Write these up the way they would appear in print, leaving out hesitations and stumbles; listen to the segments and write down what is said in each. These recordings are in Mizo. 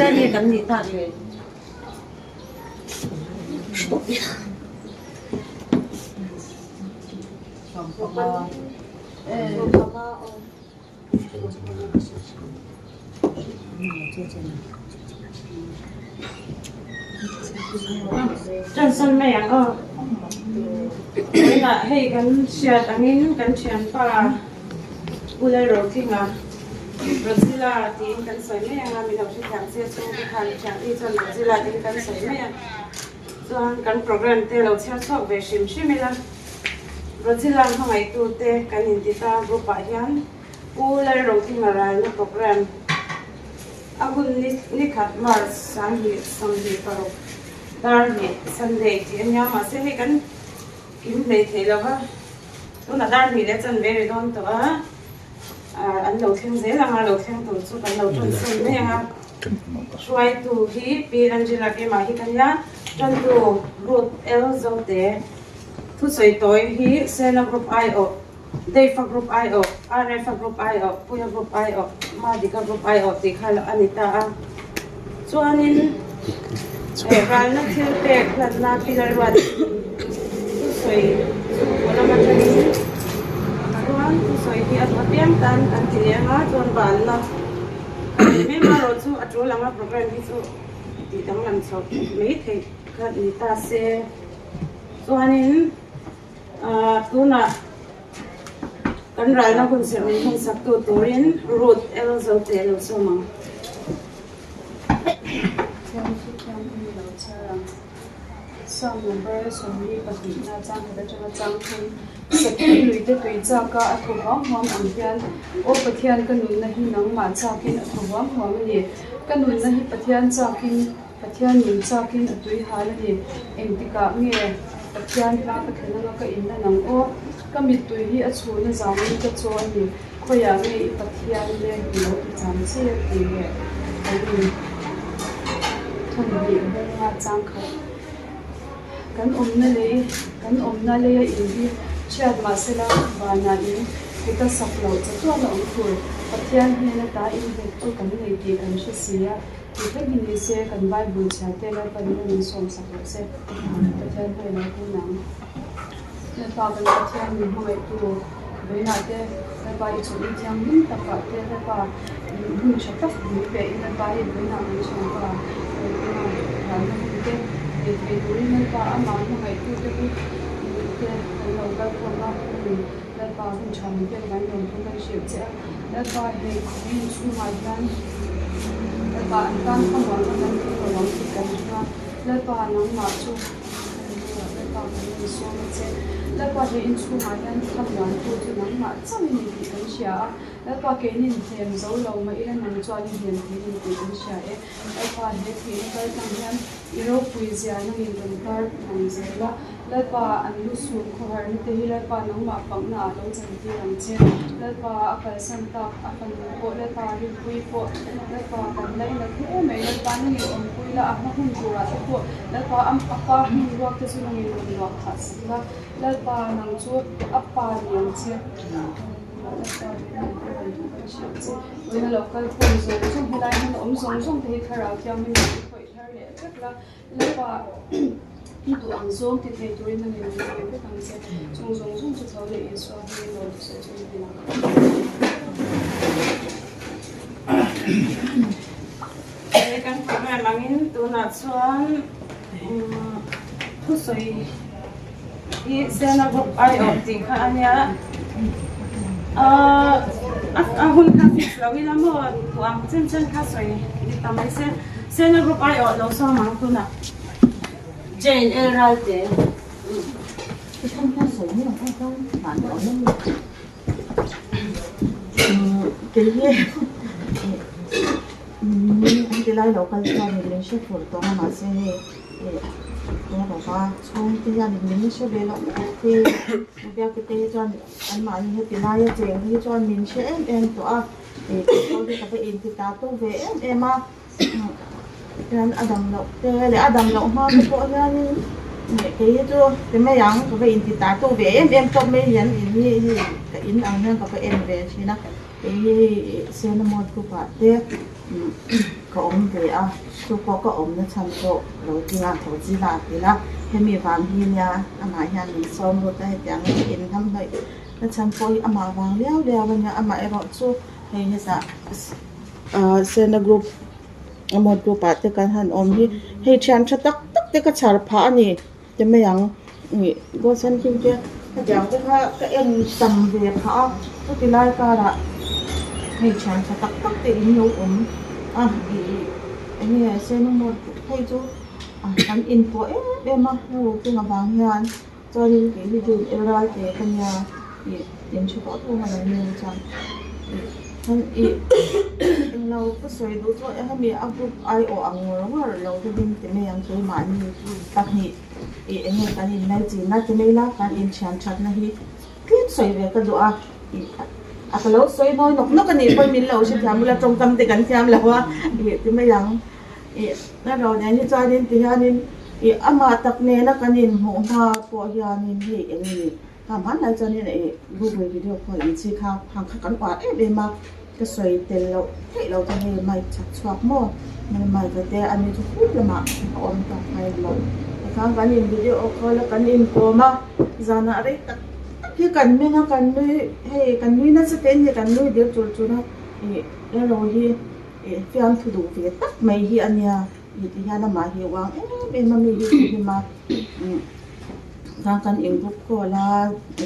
Engzat nge kan nih tak le? Ṭansan mai ang aw. Tunah hei kan hriat angin kan ṭhianpa Pu Lalrotlinga Godzilla tiin kan sawi mai ang a, mi lo hrethiam che chu ka khan ṭhianpi chuan Godzilla tiin kan sawi mai a. Chuan kan program te lo chhiar chhuak ve hrim hrim ila. Godzilla hmangaihtute kan inti ta group ah hian Pu Lalrotlinga ralna program a hun ni nikhat March 2026 dar hnih Sunday tih a nia mahse hei kan kim hlei thei lo va tunah dar hnih leh chan ve ri dawn tawh a an lo thleng zel ang a lo thleng tur chu kan lo ṭansawn mai ang a hruaitu hi Pi Angela keimah hi ka nia ṭantu Ruth L Zote thusawi tawi hi Sena Group aiawh Dave-a group aiawh, RF-a group aiawh, Puia group aiawh, Madika group aiawh tih kha a ni ta a. Chuanin eh ralna thil pek hlatna pillar ruat thusawi chhungkaw lam atangin chuan thusawi hi a duh apiang tan an ti leh ang a, chuan banna a nei mai marawh chu a tul anga program hi chu tih danglam chhoh mai theih kha ni ta se. Chuanin. Tunah kan ralna hun serh min hmang saktu turin Ruth L. Zote lo sawm ang. Thiam chu thiam a ni lo chhiar ang. Psalm number 22 na chang khat atanga chang thum Sakhi luite tui chaka a thaw huam huam ang hian Aw Pathian ka nunna hi nangmah chakin a thaw huam huam a ni. Ka nunna hi Pathian chakin Pathian nun chakin a tui hal a ni. Engtikah nge Pathian hma ka thlen anga ka inlan ang aw? Ka mittui hi a chhuna zangin ka chaw a ni. Khawiah nge i Pathian le i lo ti cham che tih leh kan in thawmhnih bunga chang khat. Kan awmna lei kan awmna leia in hi chhiat mahsela vanah in kuta sak loh chatuan a awm tur. Pathian hnena ta inhek chu kan nei tih kan hre si a. Ti vek hi ni se, kan Bible chhiar te Lalpa in rawn insawm sak rawh se. Pathian hmai lo kun ang. Lalpa kan Pathian min hmangaihtu vawiinah te Lalpa i chawlhni thianghlim takah te Lalpa hun tha tak min pe in Lalpa hei vawiinah kan chhungkua Lalpa ralna hun te nei thei turin Lalpa amah hmangaihtu te hu te kan lo kal khawm a hun Lalpa hun tha min pek vangin lawmthu kan hrilh che a. Lalpa hei khawpui chhungah hian Lalpa an tan khamuahna kan hmu lo ang tih kan hria. Lalpa nangmah chu Lalpa kan rawn sawm a che. Lalpa hei in chhungah hian khamuantu chu nangmah chauh i ni tih kan hria a. Lalpa keinin hnem zo lo mah ila nang chuan i hnem thei a ni tih kan hria e. Lalpa he thihna kal tlang hian i ropui zia nangin rawn tar ang zel a. Lalpa an lu suh khawharna te hi Lalpa nangmah pakna ah lo chantir ang che. Lalpa a kalsan tak a fanu pawh Lalpa rinpui pawh Lalpa kan lainat hle mai. Lalpa nangin awmpui la a hma hun turah te pawh Lalpa a pa hmun ruak te chu nangin rawn luah khah sak la. Lalpa nang chu a pa ni ang che. Lalpa rinpui kan hrilh che. Vawiina lo kal khawm zawng zawng helai hmun a awm zawng zawng te hi thlarau thianghlim in i khawih thar leh vek la. Lalpa i duh ang zawng ti thei turin a ngei ve vek ang che. Chung zawng zawng chu tho leh Isua hmingin lo ti sawi chu i ti ang. He kan program angin tunah chuan thusawi hi synagogue aiawh tih kha a nia. A hun kha fix lo ila maw duh ang chen chen kha sawi ni ta mai se. Synagogue aiawh lo sawm ang tunah Jane El Ralte. Kei hi an ti lai lo kal chuan min hre fur tawh a mahse hei tuna bawka chhungte hian min hre ve loh mai te biak te hi chuan anmahni heti laia cheng hi chuan min hre em em tawh a ih pawh hi ka va inti ta tawk ve em em a hian a dam loh te leh a dam loh hma te pawh hianin kei hi chu ti mai ang ka va inti ta tawk ve em em tawp mai hian in hi hei ka in ang hian ka va en ve thin a. Kei hi hei Senamawt group ah te ka awm ve a, chu pawh ka awmna chhan pawh lo tinga tho zila a ti la, hemi vang hi nia amah hian min sawm lut a hetiang hi inhnam hnawih na chhan pawh hi amah vang liau liau a nia, amah erawh chu hei hetah Sena group amawt group ah te kan han awm hi hei thian tha tak tak te ka chhar phah a ni. Ti mai ang ih gold sen khi te hetiang te kha ka en tam ve phah a chuti lai karah hei thian tha tak tak te in lo awm a ih eng nge sen emaw hei chu an inpawh em em a hei chung avang hian chuanin kei hi june el ral te ka nia ih in hre tawh tawh ang ni chuan ih ih englo ka sawi duh chu hemi a group aiawh ang ngawr ngawr lo deuhin ti mai ang keimahni. Pahnih ih eng nge kan in laichin a ti mai la, kan inthian thatna hi tlem sawi ve ka duh a, ih a ka lo sawi mawi nawk nawk a nih pawhin min lo hrethiam ula tawngkam te kan thiam lo a ih ti mai ang. Ih a ro nen hi chuanin ti hianin ih amah tak nena kan inhmuh hma pawh hianin hei eng nge ni kha hmanlai chuanin ih google video call ang chi kha hang kha kan uar em em a. Ka sawi tel loh theih loh chu hei mic chak chhuak maw hei mic a te ani chu huk lamah a awm tak ngai lo tikhan kan in video call a kan inkawm a zanah rei tak tak hi kan meng a kan nui hei kan nui nasa te ni kan nui deuh chur chur a ih ero hi ih fiamthu duh ve tak mai hi a nia ih ti hian amah hi uang em em a mi hi chu hlim a tikhan kan in group call a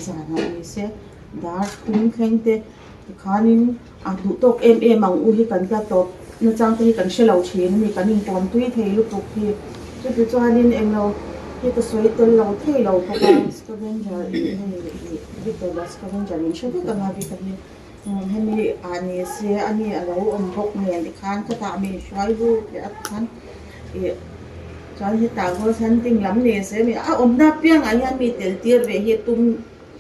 zanah ni se dar thum thleng te. Tikhanin a duh tawk em em ang u hi kan ta tawp nachang te hi kan hre lo thin a ni, kan inkawm tui thei lutuk hi. Chuti chuanin englo hi ka sawi tel lo thei lo bawk a, scavenger ih hei ih Victor la scavenger in hre vek anga Victor hi hemi ah ni se a ni a lo awm bawk nen tikhan khawtah mi hruai lut leh a tikhan ih chuan hetah gold hunting lam ni se mi a awmna apiangah hian mi tel tir ve hi tum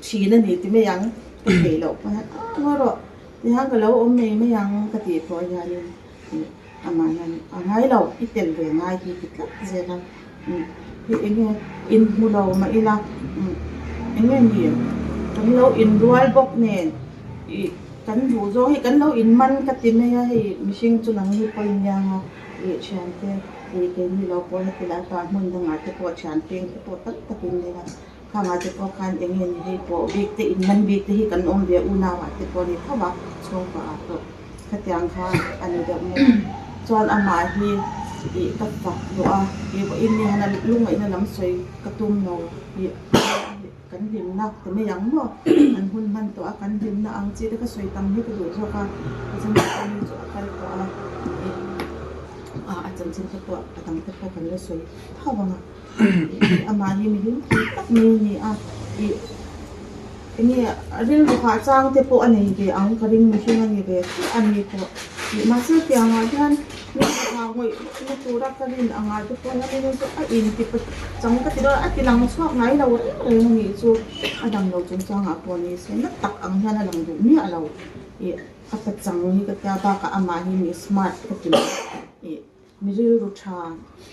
Thin a ni ti mai ang ka theih loh pawh hian a ngaw rawh tihian ka lo awm mai mai ang ka tih pawh hianin amah hian a ngai lo i tel ve ngai hi ti tlat zel a hi eng nge inhmu lo mah ila eng nge ni kan lo inrual bawk nen ih kan duh zawng hi kan lo inman ka ti mai a hei mihring chu nang ni pawhin nia nga ih thiante ih keini lo pawh heti lai pah hmun dangah te pawh thian peng te pawh tam takin nia. Khangah te pawh khan eng nge ni hei pawh bik te in man bik te hi kan awm ve unau ah te pawh a ni tho a, chhungkua ah pawh khatiang kha a ni deuh mai a. Chuan amah hi ih ka fak duh a, ih vawiin ni hian a lungngaihna lam sawi ka tum lo ih kan hlimna ti mai ang maw an hun hman tawh a kan hlimna ang chi te ka sawi tam hi ka duh zawk a, tichuan mi chu a kal tawh a ih a chanchin te pawh a dang te pawh kan la sawi tho ang a. Amah hi mi hlim thei tak mai a ni a, ih enge rilru hah chang te pawh a nei ve ang ka ring mihring a ni ve chiah a ni pawh ih mahse tiangah hian rilru hah ngawih na tura ka rin angah te pawh hian rilru chu a inti chang ka ti dawn a ti lang chhuak ngai lo reng reng a nih chu a dam lo chung changah pawh ni se na tak ang hian a lang duh miah lo ih a pachang hi ka tia bakah amah hi mi smart ka ti mai ih. Mi rilru tha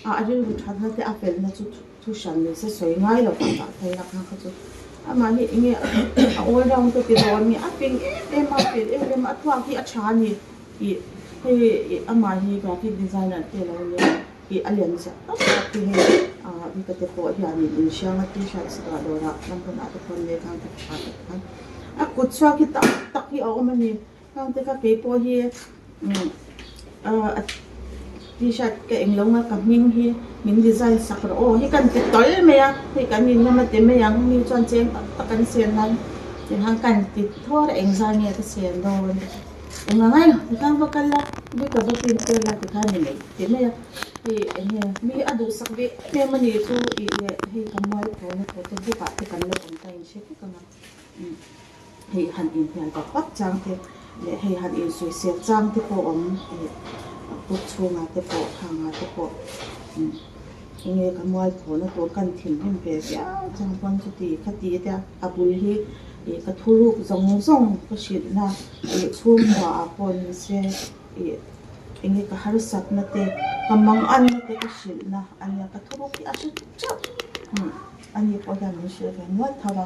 a, a rilru thatna te a felna chu thu hran ni se sawi ngai lo tak ah thei la kha kha chu amah hi enge a all round te ti dawn nge a fing em em a fel em em a a thluak hi a tha a ni ih hei ih amah hi graphic designer te alo nia ih a lem ziah tak tak hi hei ah vika te pawh hianin inhriang a t-shirt chhuah dawrah ram hunah te pawh an nei khang te ah te khan a kut chhuak hi tam tak hi a awm a ni. Hang te kha kei pawh hi t-shirt ka eng lo nga ka hming hi min design sak rawh aw hi kan ti tawl mai a hei kan in lama ti mai ang mi chuan cheng tak tak an siam nan tiang kan ti thawr a engzah nge ka siam dawn eng ang ai tikhan va kal la mi ka va print tel la tikhan ni mai ti mai a hei eng nge mi a duhsak ve em em a ni chu ih leh hei ka mualpho na pawh te book ah te kan la awm ta inhre vek ang a. Hei han inhnial vak vak chang te leh hei han insawisel chang te pawh awm ih kut chhungah te pawh khangah te pawh enge ka mualphawhna tur kan thinrim ve viau chang pawn chuti khati te a bul hi ih ka thuruk zawng zawng ka hrilhna ih chhungkua ah pawh ni se ih enge ka harsatna te ka manganna te ka hrilhna a nia ka thuruk hi a hre teuh. Ani pawh hian min hrilh ve nual tho a,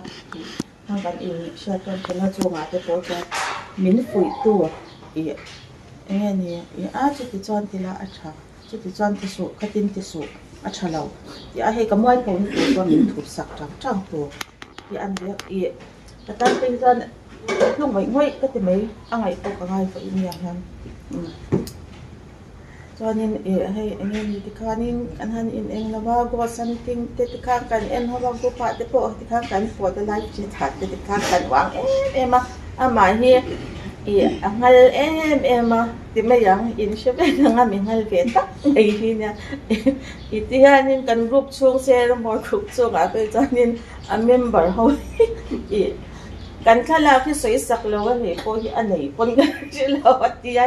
hang kan in hriat tawn thin a chungah te pawh chuan min fuihtu ih eng nge ni ih a chuti chuan ti la a tha chuti chuan ti suh khatin ti suh a tha lo tih a hei ka mualpho na tur chuan min thup sak tang tang tur hi a ni a ih ka tan phei chuan hnu ngawih ngawih ka ti mai a ngaih pawh ka ngai fawh in nia hian umm. Chuanin ih hei eng nge ni tikhanin kan han in eng lo va ghost hunting te tikhan kan en ho va group ah te pawh tikhan kan pawt a live chat ah te tikhan kan uang em em a amah hi ih a nghal em em a ti mai ang in hre vek ang a mi nghal ve tak mai hi nia ih ti hianin kan group chhung se emaw group chhungah phei chuanin a member ho hi ih kan thlalak hi sawi sak lo a nih pawh hi a nei pawn ka hre lo a tia.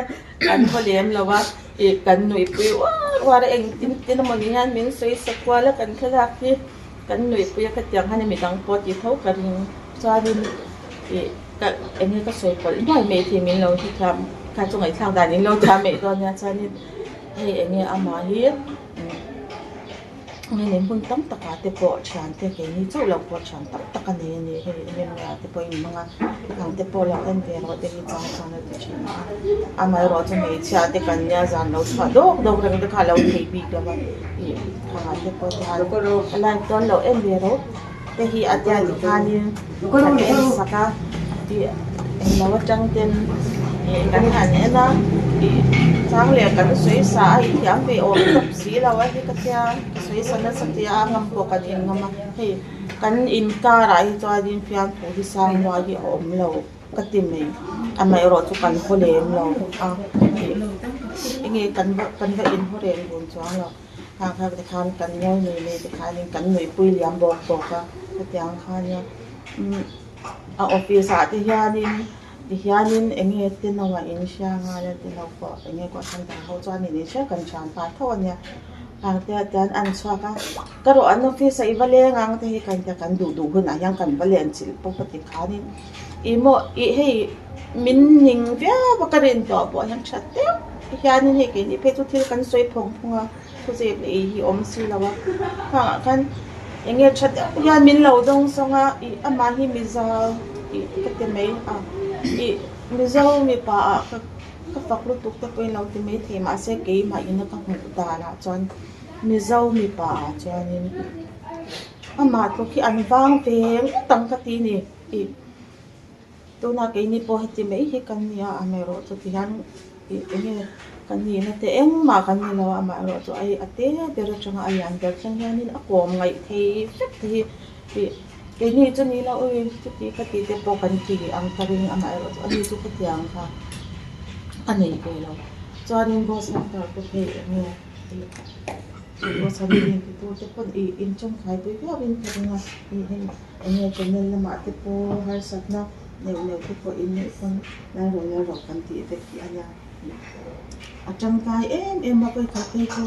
Kan haw lem lo a, ih kan nuihpui uar uar a, engtin tin emawni hian min sawi sa kual a kan thlalak hi kan nuihpui a khatiang hian midang pawh tih tho ka ring chuanin ih ka eng nge ka sawi pawlh nuai mai thei min lo hrethiam kha chu ngaihthlak dan in lo thiam mai dawn nia chuanin hei eng nge amah hi. Engin hmun tam takah te pawh thiante keini chauh loh pawh thian tam tak a nei a ni hei em em ah te pawh in hmang a ang te pawh lo en ve rawh te hi chang chuan a ti thin a amaherawh chu hmeichhia te kan nia zan lo chhuah dawk dawk reng te kha a lo thei bik lo va ih thangah te pawh hian a live dawn loh em ve rawh te hi a tia tikhanin kan en sak a ih englo atang ten ih kan han en a ih chang leh kan sawi sa a i thiam ve awm tawp si lo a hi ka tia ka sawi sa nasa tia a ngam pawh kan in ngam a hei kan inkar ah hi chuanin fiamthu hi sang hnuai hi a awm lo ka ti mai amaherawh chu kan haw lem lo a ih enge kan va kan va in haw reng dun chuang lo. Khang kha te khan kan ngawi nei nei te khanin kan nuihpui liam bawk bawk a hetiang kha nia umm a office ah te hianin tihianin eng nge te no ah in hria ngai a ti lo pawh eng nge kohhran dang ho chuan in hria kan thian pah tho a nia khang te ah tian an chhuak a ka rawh an office ah i va leng ang te hi kan tia kan duh duh hunah hian kan va len chilh pawp a ti khanin ih maw ih hei min ning viau a ka rin tawh pawh hian tha deuh hianin hei keini phei chu thil kan sawi phawng phawng a thuzep leh ei hi awm si lo a khangah khan eng nge tha deuh hian min lo dawng sawng a ih amah hi mizo ih ka ti mai a ih mizo mipa ah ka ka fak lutuk te pawhin lo ti mai thei mahse keimah ina ka hmuh danah chuan mizo mipa ah chuanin amah tluk hi an vang ve ngawt ang ka ti a ni ih. Tuna keini pawh heti mai hi kan ni a, amaherawh chu tihian ih eng nge kan nihna te engmah kan ni lo a, amaherawh chu a a te ber atanga a lian ber thleng hianin a kawm ngaih thei vek te hi ih keini chu ni lo ui chuti ka tih te pawh kan ti ang ka ring amaherawh chu ani chu khatiang kha a nei ve lo chuanin ghost hunter te phei eng nge ih. Te pawn ih intawngkai pui viauin ka ring a ih hei eng nge channel lamah te pawh harsatna neuh neuh te pawh in neih pawn lai rawh lai rawh kan tih vek hi a nia a tangkai em em a vawikhat phei chu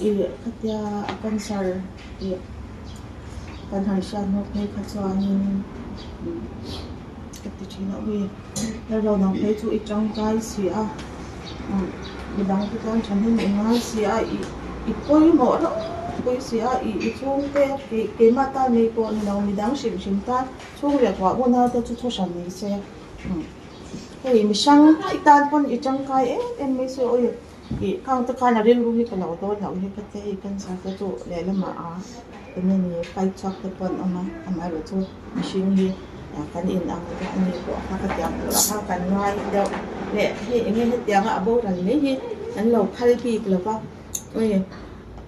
ih khatia a cancer ih kan han hriat hnu phei kha chuanin ka ti thin a ui lai rawh nang phei chu i tangkai si a. Midang te chuan thahnem i ngai si a, ih i pawimawh reuh pui si a, ih i chhungte keimah tan mai pawh ni lo midang hrim hrim tan chhung leh kuah unau te chu thu hran ni se. Hei mi hrang daih tan pawn i tangkai em em mai se awi ih khang te khan a rilru hi ka lo dawn loh hi ka tia hei cancer te chu lehlamah a eng nge ni fight chhuak te pawh an awm a amaherawh chu mihring hi kan in ang deuh a ni pawh kha ka tiang tur a kha kan ngai deuh leh hei eng nge hetianga a boral mai hi an lo phal bik lo va ui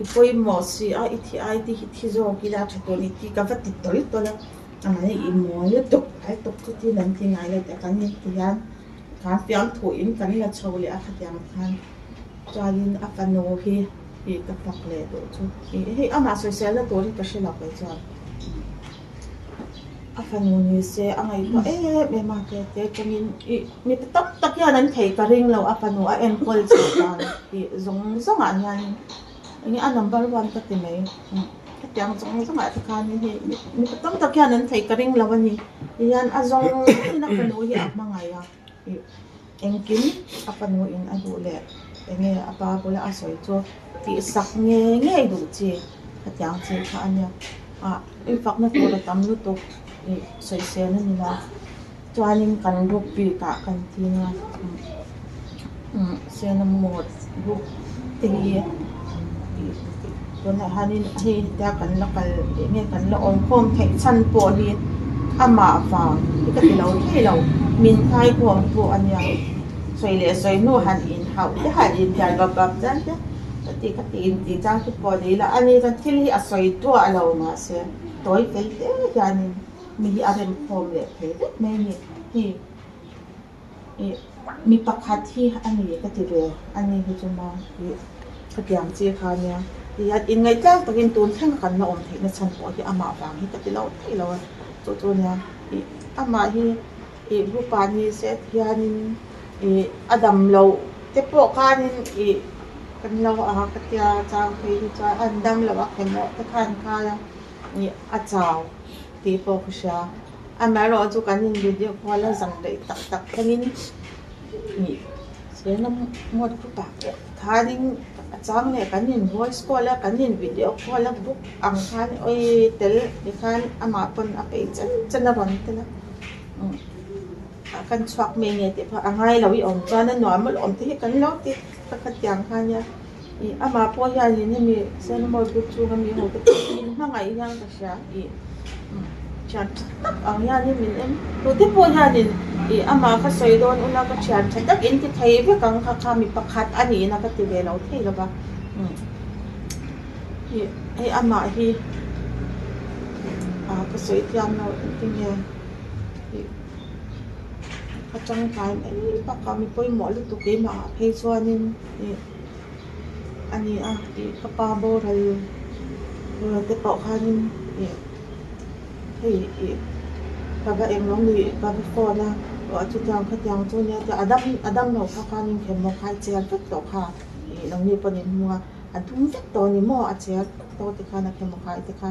i pawimawh si a i thi ai te hi thi zawk ila tha tur ni tih ka va ti tawl tawl a amah hi i mawl lutuk hnai tuk chu tin an ti ngai lo tih kan in ti hian khan fiamthu in kan la chho leh a khatiang khan chuanin a fanu hi ih ka fak leh duh chu ih hei amah sawiselna tur hi ka hre lo kei chuan. A fanu ni se a ngaihtuah em em a te te chungin ih mi ta tak tak hian an thei ka ring lo a fanu a enkawl chho dan tih zawng zawng ah hian eng nge a number one ka ti mai hetiang zawng zawng ah te khanin hei mi ta tam tak hian an thei ka ring lo a ni tihian a zawng zawngin a fanu hi a hmangaih a ih engkim a fanu in a duh leh eng nge a pa bula a sawi chu tih sak ngei ngei duh chi hetiang chi kha a nia ah i fakna tur a tam lutuk ih sawisel a ni lo. Chuanin kan group bikah kan tin a sena mawt group te hi tunah hianin hei hetia kan la kal eng nge kan la awm khawm theih chhan pawh hi amah vang hi ka ti lo thei lo min khai khawm pawh a nia sawi leh sawi hnu han inhauh te han inhnial bap bap chian te ka ti ka ti intih chang te pawh ni ila ani chuan thil hi a sawi duah lo mahse tawi fel te hianin. Mi hi a rem khawm leh thei vek mai a ni. Hei ih mi pakhat hi a ni ka ti ve a ni hi chu maw ih khatiang chi kha nia tihian inngaihtlak takin tun thleng a kan la awm theihna chhan pawh hi amah vang hi ka ti lo thei lo a chu chu nia ih amah hi ih group ah ni se tihianin ih a dam loh te pawh khanin ih kan lo a ka tia chang phei hi chuan an dam loh a khemawh te khan khai a ih a chau. Tih pawh ka hria. Amaherawh chu kan in video call a zang daih tak tak thlengin ih chena ngawt khawp ah pawh khanin a chang leh kan in voice call a kan in video call a book ang khan awi tel tikhan amah pawn a peih chen chen a rawn tel a kan chhuak mai nge tih pawh a ngai lo i awm chuan a nuam alawm te hi kan lo ti ta khatiang kha nia ih amah pawh hianin hemi cinema group chhunga mi ho te pawh hi in hmangaih hian ka hria ih thian tha tak ang hianin min en tute pawh hianin ih amah ka sawi dawn ula ka thian tha tak in ti thei vek ang kha kha mi pakhat a nihna ka ti ve lo thei lo va ih hei amah hi ah ka sawi thiam lo engtin nge ih a tangkai mai bakah mi pawimawh lutuk keimah ah phei chuanin ih a ni a ih ka pa boral te pawh khanin ih hei ih ka va eng lo ni ka va phone a aw chutiang khatiang chu nia a dam a dam loh kha khanin thawmhnaw kha a chel vek tawh kha ih lo ni pawhin hmu a a dum vek tawh a ni maw a chel vek tawh tikhan a thawmhnaw khai te kha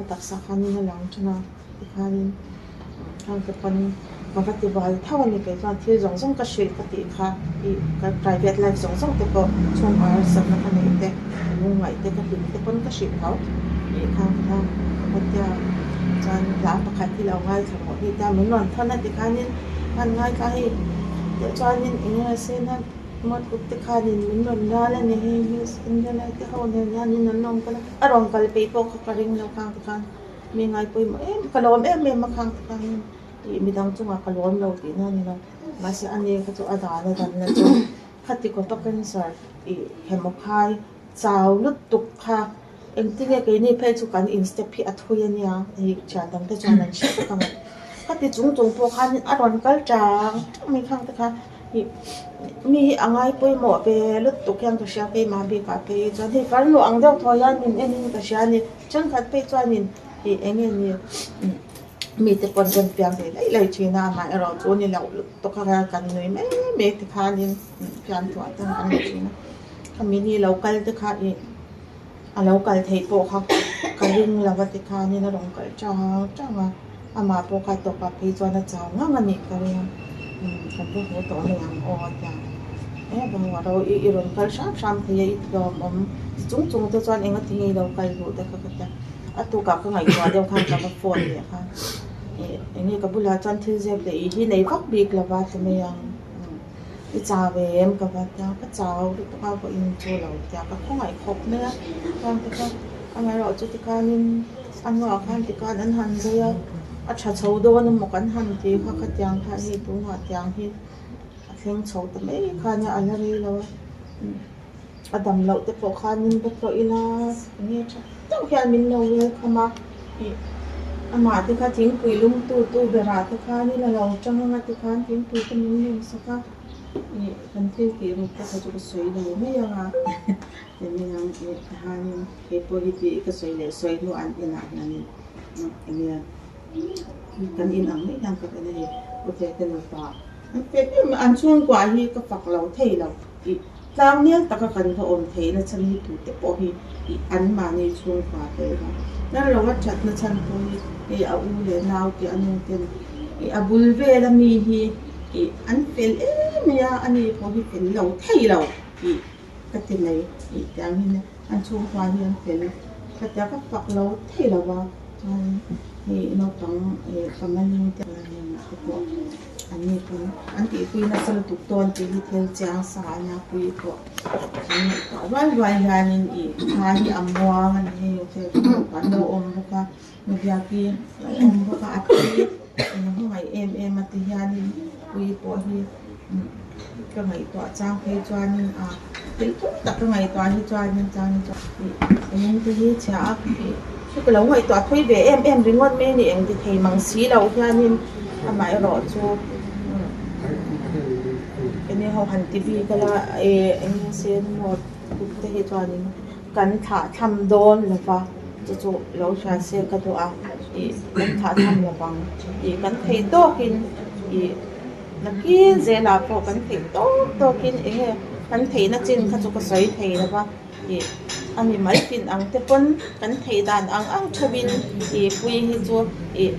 a taksa khanin a lang thin a tikhanin khang te pawn ka va ti bal tho a ni kei chuan thil zawng zawng ka hrilh ka tih kha ih ka private life zawng zawng te pawh chhungkaw harsatna ka neih te ka lungngaih te ka hlim te pawn ka hrilh tho ih khang te kha ka va tia chuan hla pakhat hi lo ngaithla rawh hi tia min rawn thawn a tikhanin han ngaithla hei teh chuanin eng nge sena ngawt kut te khanin min rawn ral a ni hei miss Angela te ho nen hianin an rawn kal a a rawn kal peih pawh kha ka ring lo khang tikhan. Mi ngaipawimawh em ka lawm em em a khang te khanin ih midang chungah ka lawm lo tihna a ni lo mahse a ni kha chu a dan a dan na chu khati khawpa cancer ih hemawkhai chau lutuk kha engtinge keini phei chu kan in step hi a thui a nia ih thian dang te chuan an hre vek ang khati chung chung pawh khanin a rawn kal tang tang mai khang te kha ih mi hi a ngaipawimawh ve lutuk hian ka hria keimah bikah phei chuan hei farnu ang deuh thaw hian min en in ka hria a ni. Thenkhat phei chuanin ih eng nge ni mite pawn rawn piang ve laih laih thin a amah erawh chu ni loh lutuk a kan nui mai mai ti khanin fiam thuah te kan ni thin a khami ni lo kal te kha ih a lo kal theih pawh kha ka ring lo va ti khanin a rawn kal chang chang a amah pawh kha tawpah phei chuan a chau ngang a nih ka ring a kan va haw tawh mai ang aw a tia. E bang ro i i rawn kal hram hram thei a i tlawmawm ti chung chung te chuan enga tinge i lo kal duh te kha ka tia a tukah ka ngaihtuah deuh khan ka va phone leh kha ih enge ka bulah chuan thil zep leh ih hi nei vak bik lo va ti mai ang i chau ve em ka va tia ka chau lutuk a vawiin chu lo tia ka khawngaih khawp mai a chuan ti khan amaherawh chu tikhanin a hnuah khan tikhan an han zai a a tha chho dawn emaw kan han ti kha khatiang kha hei tunah tiang hi. A thleng chho ta mai khan a la rei lo a a dam loh te pawh khanin va tlawh ila enge tha deuh hian min lo welcome a ih amah te kha thingpui lum tu tu berah te khanin a lo tang anga tikhan thingpui te min lum sak a ih kan thil tih ruk te kha chu ka sawi lo mai ang a eng ih tihianin keipawh hi tih ka sawi leh sawi hnuah an inah hianin enge kan inang mai hian ka en a ni ute te nupa. An pe em an chhungkua hi ka fak lo thei lo ih tlang nel taka kan va awm theih na chhan hi tute pawh hi ih an mahni chhungkua tel va nan lo a that na chhan pawh hi hei a u leh nau te a nu ten ih a bul vel a mi hi ih an fel em mai a ani pawh hi fel lo thei lo ih ka ti mai ih tiang hian an chhungkua hi an fel ka tia ka fak lo thei lo va chuan hei naupang ih ka maning te te pawh. An ni pawn an tihpui nasa lutuk dawn tih hi thil chiang sa a nia pui pawh an ngaihtuah rual rual hianin ih thla hi a muang a ni hei hotel an lo awm bawk a Biaki a awm bawk a a thi in hmangaih em em a ti hianin pui pawh hi ka ngaihtuah chang phei chuanin a thil tum tak ka ngaihtuah hi chuanin chang hi chuan ih eng te hi chhia a ih chu ka lo ngaihtuah thawi ve em em ringawt mai a ni eng ti thei mang si lo hianin amaherawh chu eng nge ho han ti bik ila ih eng nge sen maw te hi chuanin. Kan thlah tham dawn lo va, chu chu lo hria se ka duh a, ih kan thlah tham lo vang tih kan theih tawkin ih nakin zelah pawh kan theih tawk tawkin eng nge kan theihna chin kha chu ka sawi thei lo va, ih a mi mal tin ang te pawn kan theih dan ang ang theuhin ih pui hi chu ih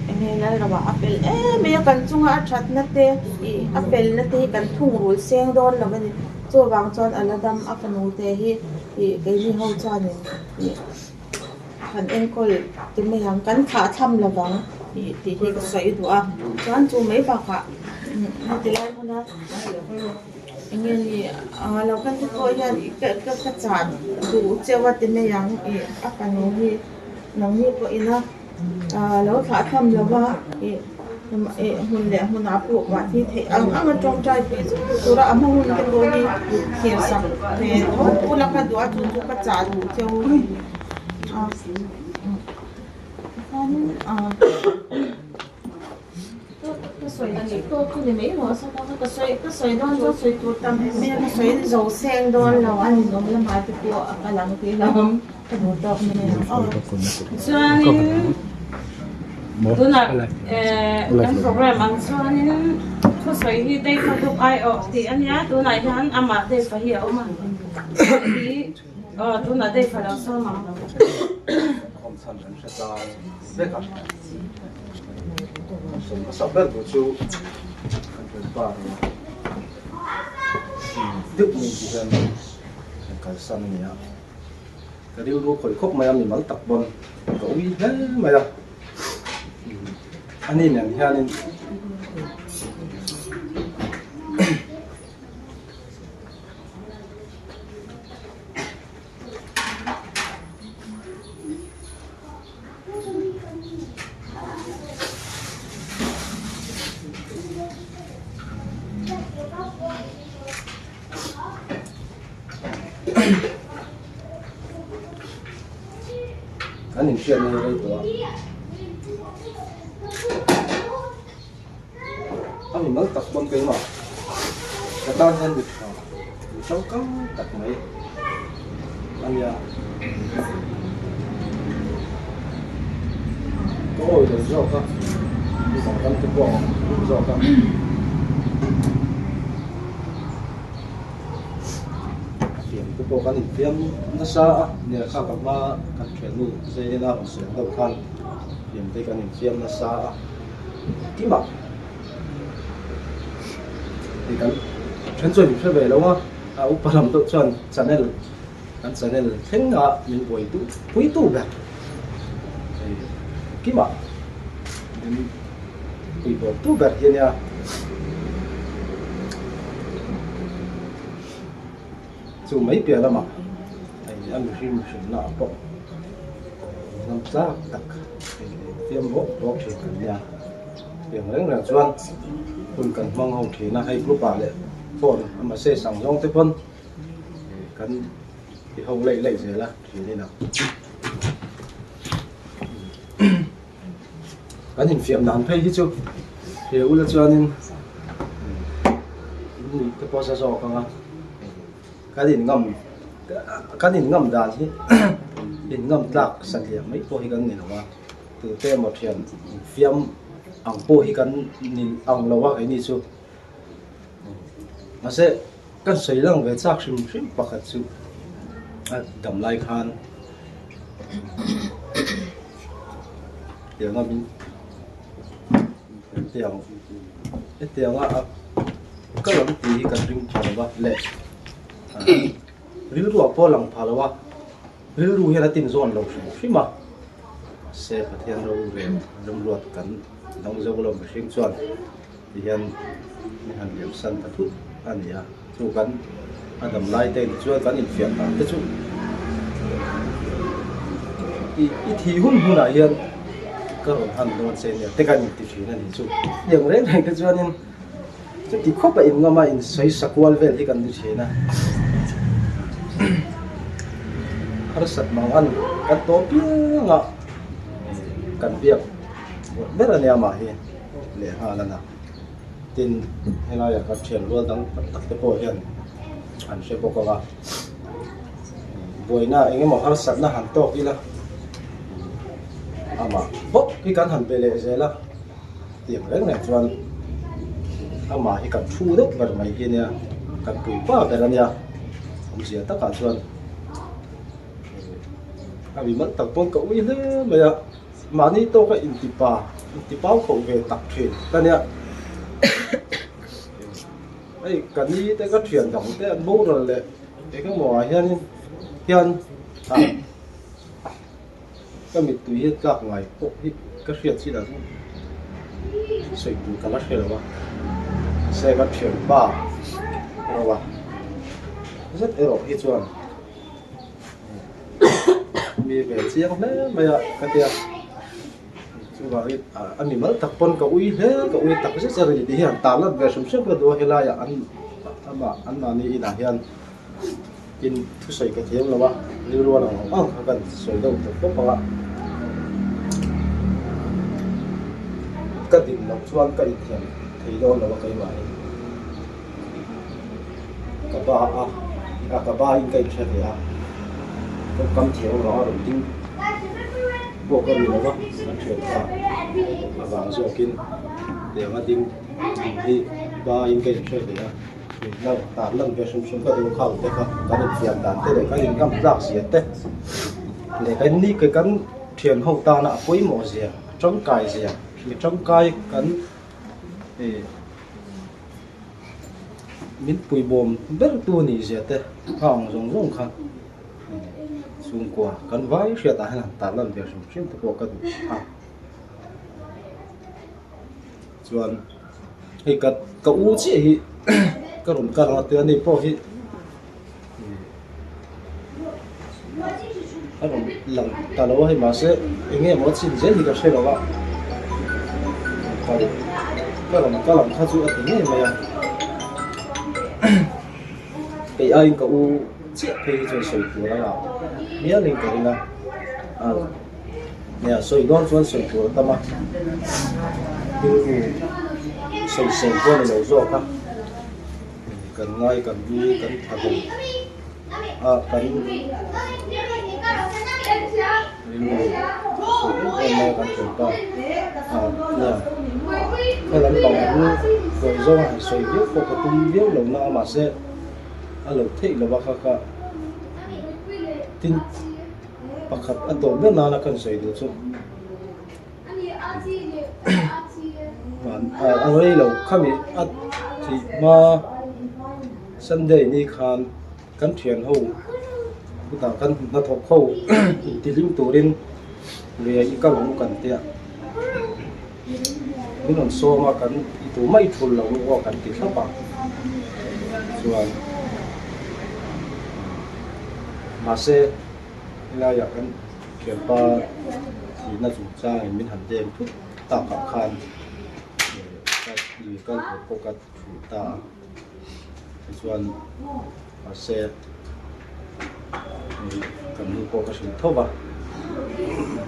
eng nge Lalroa a fel em mai a, kan chunga a thatna te ih a felna te hi kan thungrul seng dawn lo a ni. Chuvang chuan a la dam a fanu te hi ih keini ho chuanin ih han enkawl ti mai ang kan thlah tham lo vang ih tih hi ka sawi duh a chuan chu mai bakah heti lai hmuna eng nge ni a lo kal te pawh hian ka ka ka chan duh cheu a ti mai ang ih a fanu hi nangni pawhin a. Ahh lo thlah tham lo va ih ih hmun leh hmunah pawh mahni theih ang ang a tawngtai pui zung tur a a hma hun te pawh hi thlir sak ve tho ula ka duh a chu chu ka chah duh cheu a chuanin ahh ka sawi tih tawk chu ni mai maw ka sawi ka sawi dawn chuan sawi tur tam em em a ka sawi zo seng dawn lo a ninawm lamah te pawh a kal ang tih lo awm. Chuanin tunah kan program ang chuanin thusawi hi Deifa Group aiawh tih a nia tunah hian amah Deifa hi a awm a hi aw tunah Deifa lo sawm ang. Ka rilru khawih khawp mai a, mimal tak pawn ka ui hle mai a, ani nen hianin Kan inhriat na hi rei tawh a, a mi mal tak pawn keimah ka tan hian mi tha mi tangkai tak mai a nia. Ka awi lo zawk a, mi dang dang te pawh a awm zawk a. Fiam te pawh kan infiam nasa a, nia kha ka hma kan thiannu Zailena rawn sawi ang deuh khan fiam te kan infiam nasa a, kimah hei kan then chuan min hre ve lo a, a upa lam deuh chuan channel kan channel thleng a min buai duh pui tu ber hei kimah min pui bawk tu ber hi a nia. Chu mai piah lamah hei a mihring mihrinna ah pawh hnam tlak tak hei fiam bawk bawk thin kan nia. Tiang reng reng chuan hun kan hmang ho thin a, hei group ah leh phone a message ang zawng te pawn kan ti ho laih laih zel a thin in a. Kan infiam dan phei hi chu he ula chuanin in te pawh sa zawk ang a kan in ngam kan in ngam dan hi in ngam tlak satliah mai pawh hi kan ni lo a tute emaw thian infiam ang pawh hi kan ni ang lo a keini chu mahse kan sawi lang ve chak hrim hrim pakhat chu a dam lai khan. Tianga min tiang hetianga a ka lam tih hi kan ring pha lo va le rilru ah pawh a lang pha lo a rilru hian a tin zawn lo hrim hrim a mahse Pathian rorel remruat kan dang zo lo mihring chuan. Ti hian min han liam san ta thut a ni a, chu kan a dam lai te ni chuan kan infiam dan te chu i i thih hun hunah hian ka rawn han dawn che nia te kan inti thin a ni chu. Hetiang reng reng te chuanin chuti khawp a inngam a insawi sakual vel hi kan ni thin a, harsat mang an kan tawh piang a kan biak ber a nia mah hi. Leh nghal a na. Tin, helaiah kan thian rual dang tak tak te pawh hian an hre bawk ang a. Buaina eng emaw harsatna han tawk ila amah bawk hi kan han be leh zel a. Tiang reng reng chuan amah hi kan thu deuh ber mai hi ania, kan puipa ber ania. Awmzia takah chuan a mi mal tak pawn ka ui hle mai a. Mahni tawka intipa, intipau khauh ve tak thin ka nia. Hei ka ni te ka thian dang te an boral leh engemaw ah hianin hian ah ka mittui hi tlak ngai pawh hi ka hriat chin ah chuan sawi tur ka la hre lo a. Mahse ka thianpa erawh a zet erawh hi chuan. Mi ve chiang hle mai a ka tia chuvangin a mi mal tak pawn ka ui hle ka ui tak zet zet a ni tih hi han tan lat ve hrim hrim ka duh a helaiah an amah anmahni inah hian in thusawi ka thiam lo a rilru a lang ang ang kha kan sawi deuh tawp tawp ang a ka din loh chuan ka inthiam thei dawn lo a keimah hi. Ka ba a, a ka ba in ka inhre ve a, kawngkam thiam avanga rawn ding pawh ka ri lo va, kan thian kha avang zawkin tianga ding ding hi ba in ka inhre ve a, lang tar lan ve hrim hrim ka duh khang te kha kan infiam dan te leh kan inngam tlak zia te leh kan ni kan thian ho tana a pawimawh zia a tangkai zia mi tangkai kan ih. Min puibawm ber tu ni zia te kha ang zawng zawng kha chhungkua kan vai hriat ah hian han tar lan ve hrim hrim te pawh ka duh a chuan hei ka ka u chiah hi ka rawn kal ang a tui a ni pawh hi a rawn lang ta lo a hei mahse eng nge maw a chin zel hi ka hre lo a kal ka rawn kal ang kha chu a ti ngei mai a kei aiin ka u chiah phei hi chuan sawi tur a ngah mialin ka ring a nia sawi dawn chuan sawi tur a tam a rilru sawisel pawh a ni lo zawk a. Kan ngai kan ui kan tha hlawm a kan rilru fuh em em mai a kan thian pa a nia khaw lampang ang buai zawng a han sawi viau pawh ka tum viau lo na a mahse a lo theih lo a kha kha tin pakhat a tawp ber nana kan sawi duh chu. A rei lo khami a thih hma Sunday ni khan kan thian ho chutah kan hnathawk ho intihlim turin lui ah i kal ang u kan tia min rawn sawm a kan i duh mai thul lo u aw kan ti thlap a chuan mahse helaiah kan. Thianpa thihna chungchangin min han deng thut takah khan lui kal tur pawh ka thu ta a, tichuan mahse kan nu pawh ka hrilh tho va,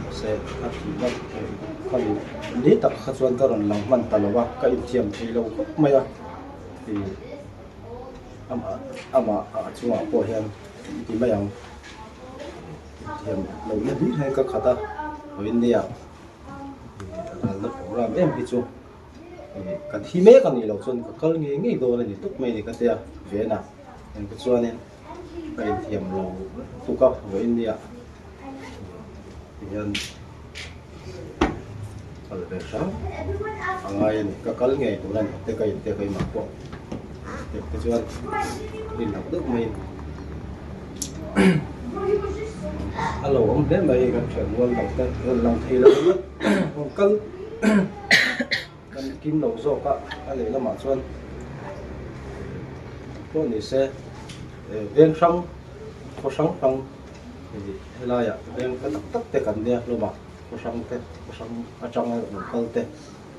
mahse a thihna khami ni tak kha chuan ka rawn lang hman ta lo a, ka inthiam thei lo khawp mai a, amah ah chungah pawh hian ti mai ang. Thiam lo na hlir hian ka khat a, vawiin nia ralna program em hi chu ka thi mek a nih loh chuan ka kal ngei ngei dawn a ni tawp mai a ni ka tia Vena eng te chuanin ka inthiam lo tuk a vawiin nia tihian kal ve hram a ngai a ni ka kal ngei tur a ni te ka intia keimah pawh eng te chuan rin loh deuh mai. A lo awm hle mai kan thian mual dang te rawn lang thei lo ang a rawn kal kan. kim lo zawk a, a lehlamah chuan pawh ni se veng hrang khaw hrang hrang helaiah veng hla tak tak te kan nia hlawm a, khaw hrang te khaw hrang atanga lo kal te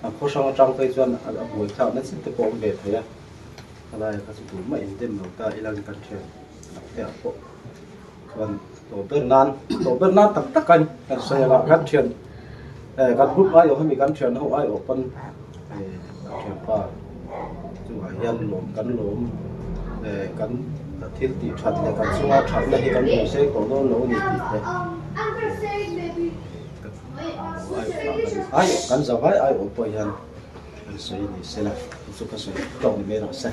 a khaw hrang atang phei chuan a buai thlakna chin te pawh a awm ve thei a, helaiah kha chu tumah in dem lo ta ila kan thian tak te ah pawh chuan tawh ber nan tawh ber nan tak tak an kan sawi anga kan thian eh kan group aiawh hemi kan thian ho aiawh pawn eh kan thianpa chungah hian lawm kan lawm eh kan thil tih that leh kan chunga thatna hi kan hmu sei tawh dawn lo a ni tih te aiawh kan zavai aiawh pawh hian kan sawi ni sela chu ka sawi tawk ni mai rawh se.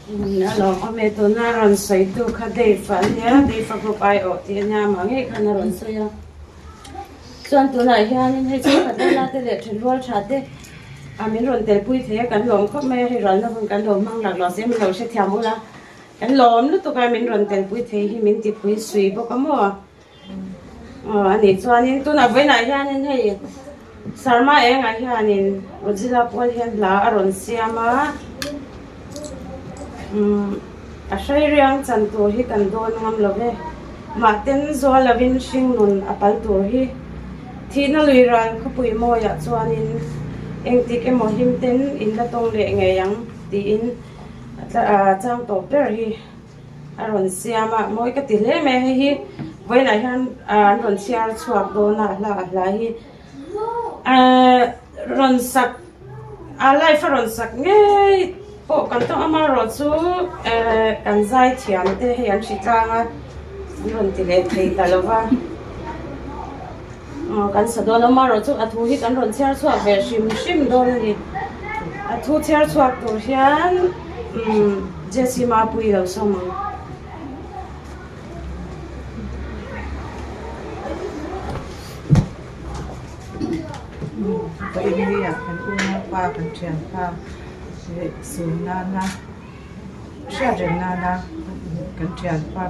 A lawm awm e, tuna rawn sawitu kha Dave a nia, Dave a group aiawh tih a nia, amah ngei khan a rawn sawi a. Chuan tunah hianin hei chhungkhat lala te leh thenrual tha te a min rawn telpui thei a, kan lawm khawp mai a, hei ralna hun kan lo hmang lak lo se min lo hrethiam ula, kan lawm lutuk a min rawn telpui thei hi min tipui sui bawk a maw. Aw a nih chuanin tunah vawiinah hianin hei Sarma engah hianin Godzilla pawl hian hla a rawn siam a umm a hrei riang chan tur hi kan dawn ngam lo ve mahten zual lovin hringnun a pal tur hi thihna lui ral khawpui mawiah chuanin engtik emaw hlim ten in la tawng leh ngei ang tiin a chang tawp ber hi. A rawn siam a, mawi ka ti hle mai a, hei hi vawiinah hian an rawn chhiar chhuak dawn a, hla a hla hi ahh rawn sak a live a rawn sak ngei pawh kan tawng amaherawh chu ehh kan zai thiam te hei an hri tlang a an rawn ti leh thei ta lo va aw kan sa dawn amaherawh chu a thu hi kan rawn chhiar chhuak ve hrim hrim dawn a ni a thu chhiar chhuak tur hian umm Jessie Mapui lo sawm ang. Ka innia kan unaupa kan thianpa leh sun nana hriat reng nana kan thianpa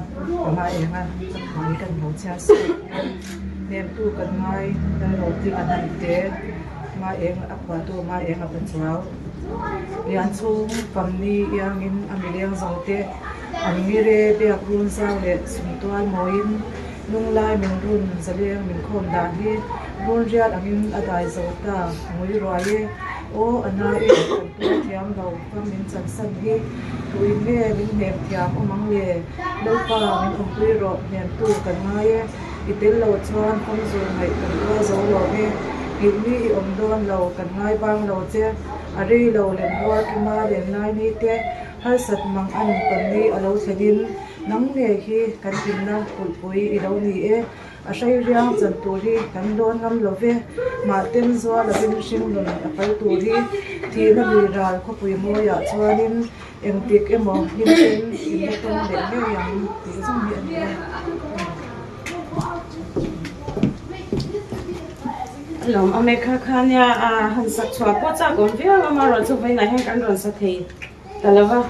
panga enga ka phuai kan lo chhiar sawi hnemtu kan ngai lalro tih a hnam te ma eng a phuahtu ma eng a pachuau lian chhung famni iangin a mileng zo te an ngire biak run zau leh chhungtual mawiin lunglai min run zaleng min khawm dan hi run rial angin a dai zo ta ngui ruai e aw a na e kan tuar thiam lo fam min chansan hi tuin nge min hnem thiam awm ang le Lalpa min awmpui rawh hnemtu kan ngai e i tel lo chuan fam zur ngaih kan tuar zo lo e nghilh mi i awm dawn lo kan ngai bang lo che a rei lo lem rual kima len lai ni te harsat mang an tawn ni a lo thlenin nang nge hi kan hlimna kulhpui i lo ni e a hrei riang chan tur hi kan dawn ngam lo ve mahten zual lovin hring nun a kal tur hi thihna lui ral khawpui mawiah chuanin engtik emaw hlim ten in la tawng leh ngei ang tih zawng hi a ni a. Lawm awm e kha kha nia a han sak chhuah pawh chak awm viau a amaherawh chu vawiinah hian kan rawn sa thei ta lo va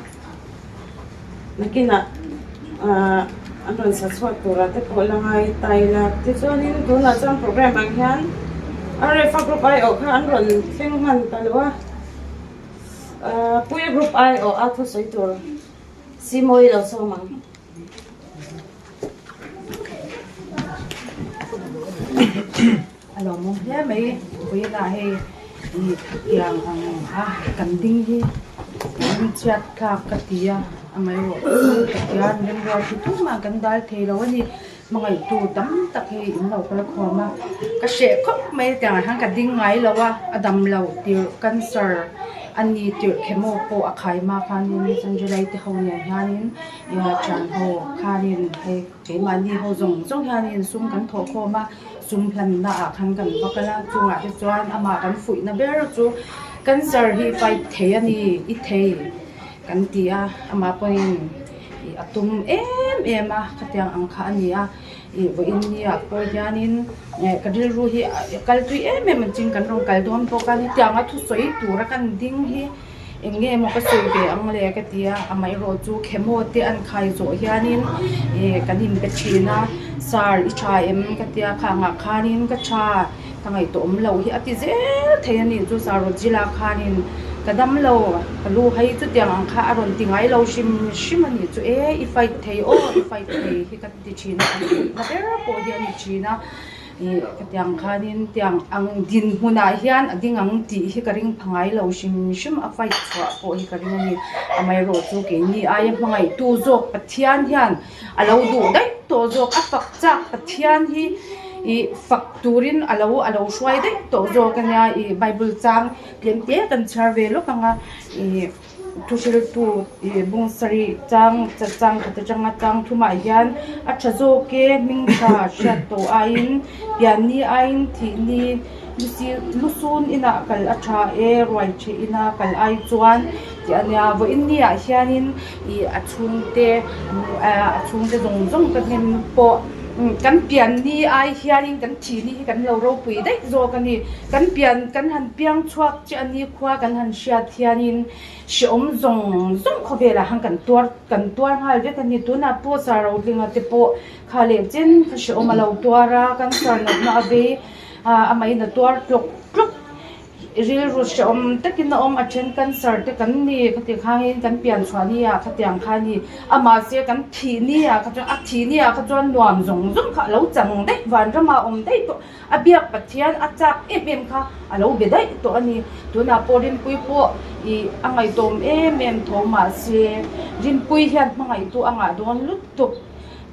nakinah ahh an rawn sa chhuak turah te pawh la ngai ta ila tichuanin tunah chuan program ang hian RFA group aiawh kha an rawn thleng hman ta lo a ahh Puia group aiawh a thusawi tur Simawi lo sawm ang. A lawmawm hle mai vawiinah hei ih tiang ang a kan ding hi ring chhiat thlak ka ti a amaherawh chu Pathian remruat hi tumah kan dal thei lo a ni hmangaihtu tam tak hi in lo kal khawm a ka hreh khawp mai tiang ah hian ka ding ngai lo a a dam lo tirh cancer a ni tirh chemo pawh a khai hma khanin Sanjay te ho nen hianin. Thian ho khanin hei keimahni ho zawng zawng hianin sum kan thawh khawm a, sum hlanna ah khan kan va kal a, chungah te chuan amah kan fuihna ber chu cancer hi fight thei a ni, i thei kan ti a, amah pawhin ih a tum em em a, khatiang ang kha a ni a, ih vawiin nia pawh hianin eh ka rilru hi a kal tui em em ang chin kan rawn kal dawn bawk a, hetianga thusawi tura kan ding hi. Eng nge maw ka sawi ve ang le ka ti a, amaherawh chu chemo te an khai zawh hianin ih kan inbe thin a, sir i tha em ka ti a, khangah khanin ka tha Ka ngaihtuah awm lo hi a ti zel thei a ni. Chu Sarojila khanin ka dam lo, ka lu hai chutiang ang kha a rawn ti ngai lo hrim hrim a ni chu e, i fight thei aw, i fight thei hi ka ti thin a, kan thutna ber pawh hi a ni thin a. Ih khatiang khanin tiang ang dinhmunah hian a ding ang tih hi ka ring pha ngai lo hrim hrim a fight chhuah pawh hi ka ring a ni. Amaherawh chu keini aia hmangaihtu zawk Pathian hian a lo duh daih tawh zawk a fak chak Pathian hi ih fak turin a lo a lo hruai daih tawh zawk a nia ih bible chang tlem te kan chhiar ve lawk ang a ih thu hriltu ih bung sarih chang chang khat atanga chang thumah hian a tha zawk e hming tha hriat tawh aiin pianni aiin thihni lusun inah kal a tha e ruai theh ina kal ai chuan tih a nia vawiin ni ah hianin ih a chhungte a chhungte zawng zawng ka hnem pawh kan pian ni ai hianin kan thi ni hi kan lo ropui daih zawk a ni kan pian kan han piang chhuak chiah a ni khua kan han hriat hianin hrehawm zawng zawng khawvelah han kan tuar kan tuar nghal vek a ni tunah pawh Sarotlinga te pawh kha leh chen kha hrehawm a lo tuar a cancer natna a vei a amahin a tuar tlawk tlawk rilru hrehawm takin a awm a then cancer te kan ni khati khangin kan pian chhuah ni ah khatiang kha a ni a mahse kan thih ni ah kha chuan a thih ni ah kha chuan nuam zawng zawng kha a lo chang daih vanram ah a awm daih tawh a biak Pathian a chak em em kha a lo be daih tawh a ni tunah pawh Rinpui pawh ih a ngaihtuahawm em em tho mahse Rinpui hian hmangaihtu a ngah dawn lutuk.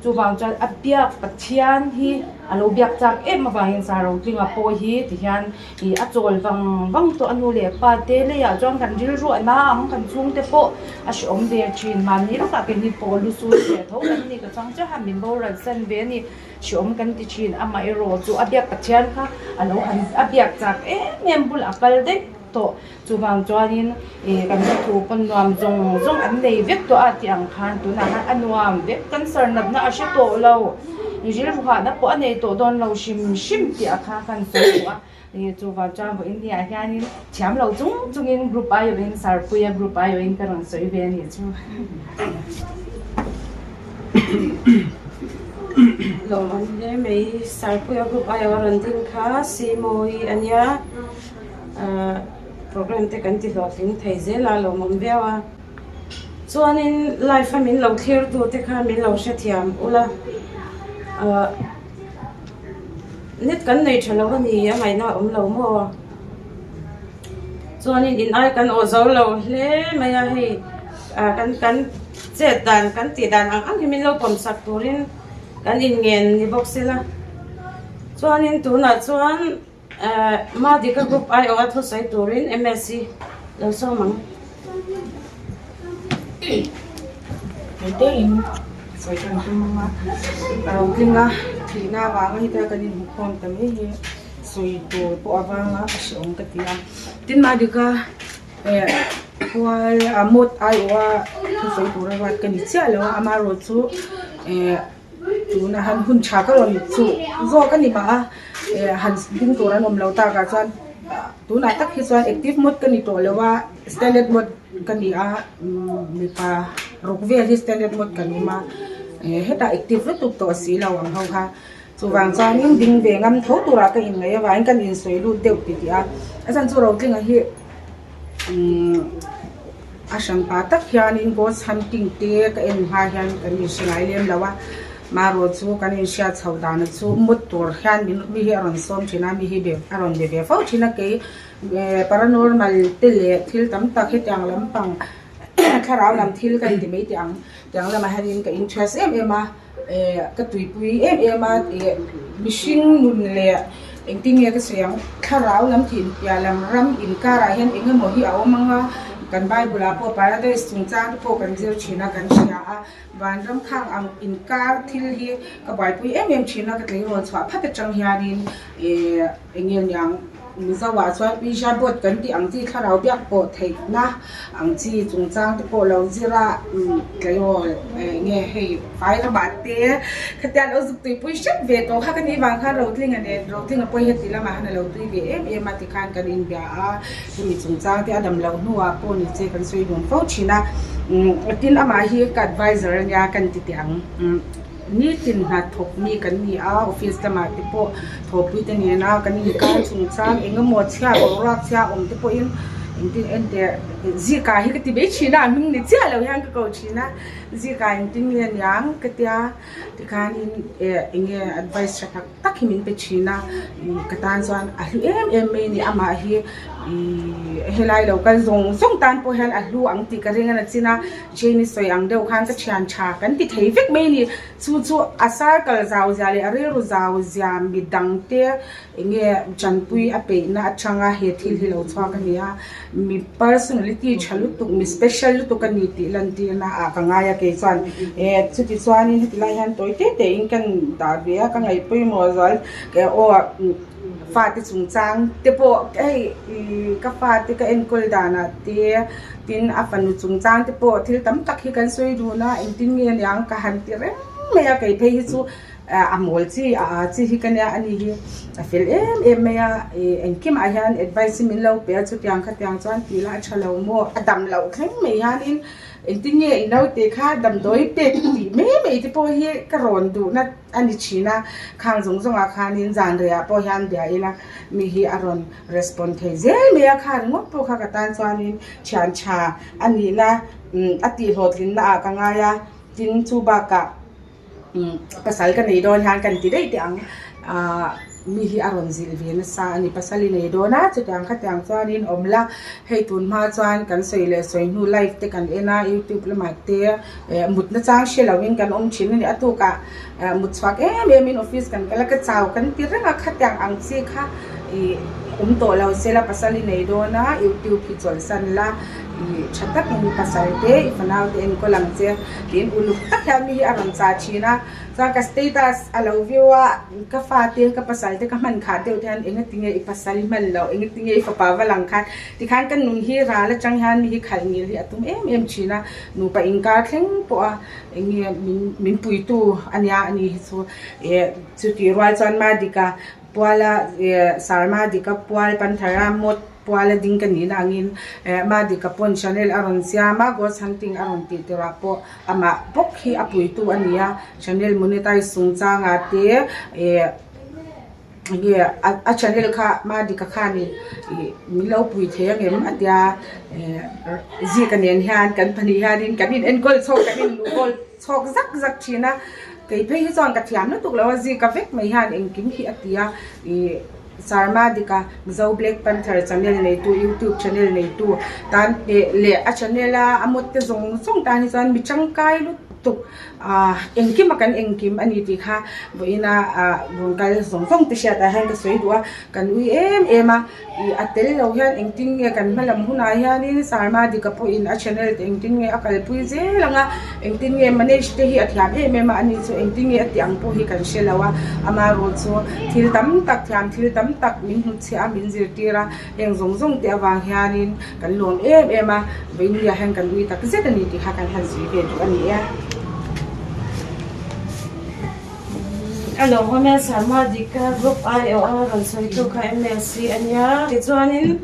Chuvang chuan a biak Pathian hi a lo biak chak em avangin Sarotlinga pawh hi tihian ih a chawl vang vang tawh a nu leh pa te leiah chuan kan rilru a na ang kan chhungte pawh a hrehawm ve thin mahni lawkah keini pawh lu sul ve tho kan ni ka chang chiaha min boral san ve a ni hrehawm kan ti thin amaherawh chu a biak Pathian kha a lo han a biak chak em em bul a kal daih tawh. Chuvang chuanin ih kan la thu pawn nuam zawng zawng an nei vek tawh a tih ang khan tunah khan a nuam vek cancer natna a hre tawh lo rilru hahna pawh a nei tawh dawn lo hrim hrim tih a kha kan sawi duh a ih chuvang chuan vawiin ni ah hianin thiam lo chung chungin group aiawhin Sarpuia group aiawhin ka rawn sawi ve a nih chu. Lawm hle mai Sarpuia group aiawh a rawn ding kha Simawi a nia. Ahh program te kan ti hlawhtling thei zel a lawmawm viau a chuanin live a min lo thlir tu te kha min lo hrethiam ula ahh net kan nei tha lo a ni a ngaihna a awm lo maw chuanin in ai kan aw zo lo hle mai a hei ah kan kan chet dan kan tih dan ang ang hi min lo pawm sak turin kan inngen ni bawk sela chuanin tunah chuan. Madika group aiawha thusawi turin MSc lo sawm ang. Hete in sawi kan tum ang a, Rotlinga thihna avanga heta kan inhmukhawm ta mai hi sawi tur pawh avanga a hrehawm ka ti a. Tin Madika pual mawt aiawha thusawi tura ruat ka ni chiah lo a, amaherawhchu Tuna han hun tha ka rawn chuh zawk a ni mah a, han ding tur an awm lo tak ah chuan tunah tak hi chuan active mode ka ni tawh lo a, standard mode ka ni a, mipa ruk vel hi standard mode kan awm a, hetah active lutuk tawh si lo ang ho kha, chuvang chuanin ding ve ngam tho turah ka inngaih avangin kan insawi lut deuh titih a, a chhan chu Rotlinga hi. A hranpa tak hianin ghost hunting te ka en hma hian kan inhre ngai lem lo a, marawh chu kan inhriat chho dan chu mut tur hian min mi hi a rawn sawm thin a, mi hi be a rawn be ve fo thin a kei paranormal te leh thil tam tak hetiang lampang thlarau lam thil ka inti mai teh ang tiang lamah hianin ka interest em em a. Ka tuipui em em a ih mihring nun leh engtin nge ka sawi ang thlarau lam tih piah lam ram inkarah hian eng emaw hi a awm ang a kan bible ah pawh paradise chungchang te pawh kan zir thin a kan hria a vanram khang ang inkar thil hi ka buaipui em em thin a ka tleirawl chhuah phat atang hianin ih eng nge niang. Mizo ah chuan Ouija board kan tih ang chi thlarau biak pawh theihna ang chi chungchang te pawh lo zir a tleirawl eng nge hei vai lamah te khatiang lo zuk tuipui hrep ve tawh kha ka nih vang khan Rotlinga nen Rotlinga pawh heti lamah khan a lo tui ve em em a tikhan kan inbia a hemi chungchang te a dam loh hnuah pawh ni che kan sawi dun fo thin a tin amah hi ka adviser ania kan ti teh ang. Nitin hna thawk mi kan ni a, office lamah te pawh thawhpui te nena kan inkar chungchang eng emaw chhia boruak chhia awm te pawhin engtin enteh zika hi ka ti mai thin a, a hming ni chiah lo hian ka ko thin a, zika engtin nge niang ka tia tikhanin eh eng nge advice tha tak tak hi min pe thin a, ka tan chuan a hlu em em mai a ni amah hi ihh helai lo kal zawng zawng tan pawh hian a hlu ang tih ka ring a na chin a. Jane-i sawi ang deuh khan ka thian tha kan ti thei vek mai a ni. Chu chu a circle zau zia leh a rilru zau zia midangte eng nge tanpui a peihna atanga he thil hi lo chhuak a ni a. Mi personality tha lutuk, mi special lutuk a ni tih lantirna ah ka ngai a kei chuan. Eh chuti chuanin heti lai hian tawi te te in kan dah ve a, ka ngaih pawimawh zual aw fate chungchang te pawh hei ka fate ka enkawl danah te Tin, a fanu chungchang te pawh thil tam tak hi kan sawi dun a, engtin nge aniang ka han ti reng mai a, kei phei hi chu a mawl chi a a chi hi ka nia ani hi a fel em em mai a, ih engkimah hian advice hi min lo pe a chutiang khatiang chuan tih lah a tha lo maw, a dam loh thleng mai hianin engtin nge i naute kha damdawi pek tih mai mai te pawh hi ka rawn duhna a ni thin a, khang zawng zawngah khanin zan reiah pawh hian bia ila mi hi a rawn Respond thei zel mai a, kha ringawt pawh kha ka tan chuanin thian tha a nihna a tihhlawhtlinna ah ka ngai a, tin chu bakah pasal ka nei dawn hian kan ti daih teh ang ah mi hi a rawn zilh ve nasa a ni, pasal i nei dawn a chutiang khatiang chuanin awm la, hei tun hma chuan kan sawi leh sawi hnu live te kan en a youtube lamah te mutna chang hre lovin kan awm thin a ni, a tukah mut chhuak em em in office kan kal a ka chau kan ti reng a khatiang ang chi kha. Ih awm tawh lo se la pasal i nei dawn a youtube hi chawlhsan la ih tha takin pasal te i fanau te enkawl ang che tiin uluk tak hian mi hi a rawn chah thin a chuan ka status a lo view a ka fate ka pasal te ka hman khah deuh te hian engatinge i pasal i hman loh engatinge i fapa va lang khan tikhan ka nun hi ral atang hian mi hi khalh ngil hi a tum em em thin a nupa inkar thleng pawh a enge min min puitu ania ani hi chu eh chutih rual chuan Madika Puala Sarma Dika Pual Panthara Mawt Puala ding ka nihna angin Ma Dika pawn Chanel a rawn siam a, Ghost Hunting a rawn tih tirah pawh amah bawk hi a puitu a ni a, Chanel monetize chungchangah te enge a chanel kha Ma Dika khanin min lo pui thei angem a tia Zika nen hian kan pahnih hianin kan in enkawl chhawk kan in luhkawl chhawk zak zak thin a, kei phei hi chuan ka thiam lutuk lo a, zika vek mai hian engkim hi a ti a, ih Sarma dika Mizo Black Panther channel neitu youtube channel neitu tan leh leh a channel a a mawt te zawng zawng tan hi chuan mi tangkai lutuk ah engkim a kan engkim a ni tih kha vawiina ah rawn kal zawng zawng te hriatah hian ka sawi duh a, kan ui em em a. Ih a tel lo hian engtin nge kan hma lam hunah hianin Sarma Dika pawhin a channel te engtin nge a kalpui zel ang a, engtin nge manage te hi a thiam em em a, ani chu engtin nge a tih ang pawh hi kan hre lo a, amaherawh chu thil tam tak thiam thil tam tak min hnutchhiah a, min zirtir a, heng zawng zawng te avang hianin kan lawm em em a, vawiinliah hian kan ui tak zet a ni tih kha kan han zui ve duh a ni e. A lo awm e, Sarma Dika Group aiawh a rawn sawitu kha MLC a nia. Tichuanin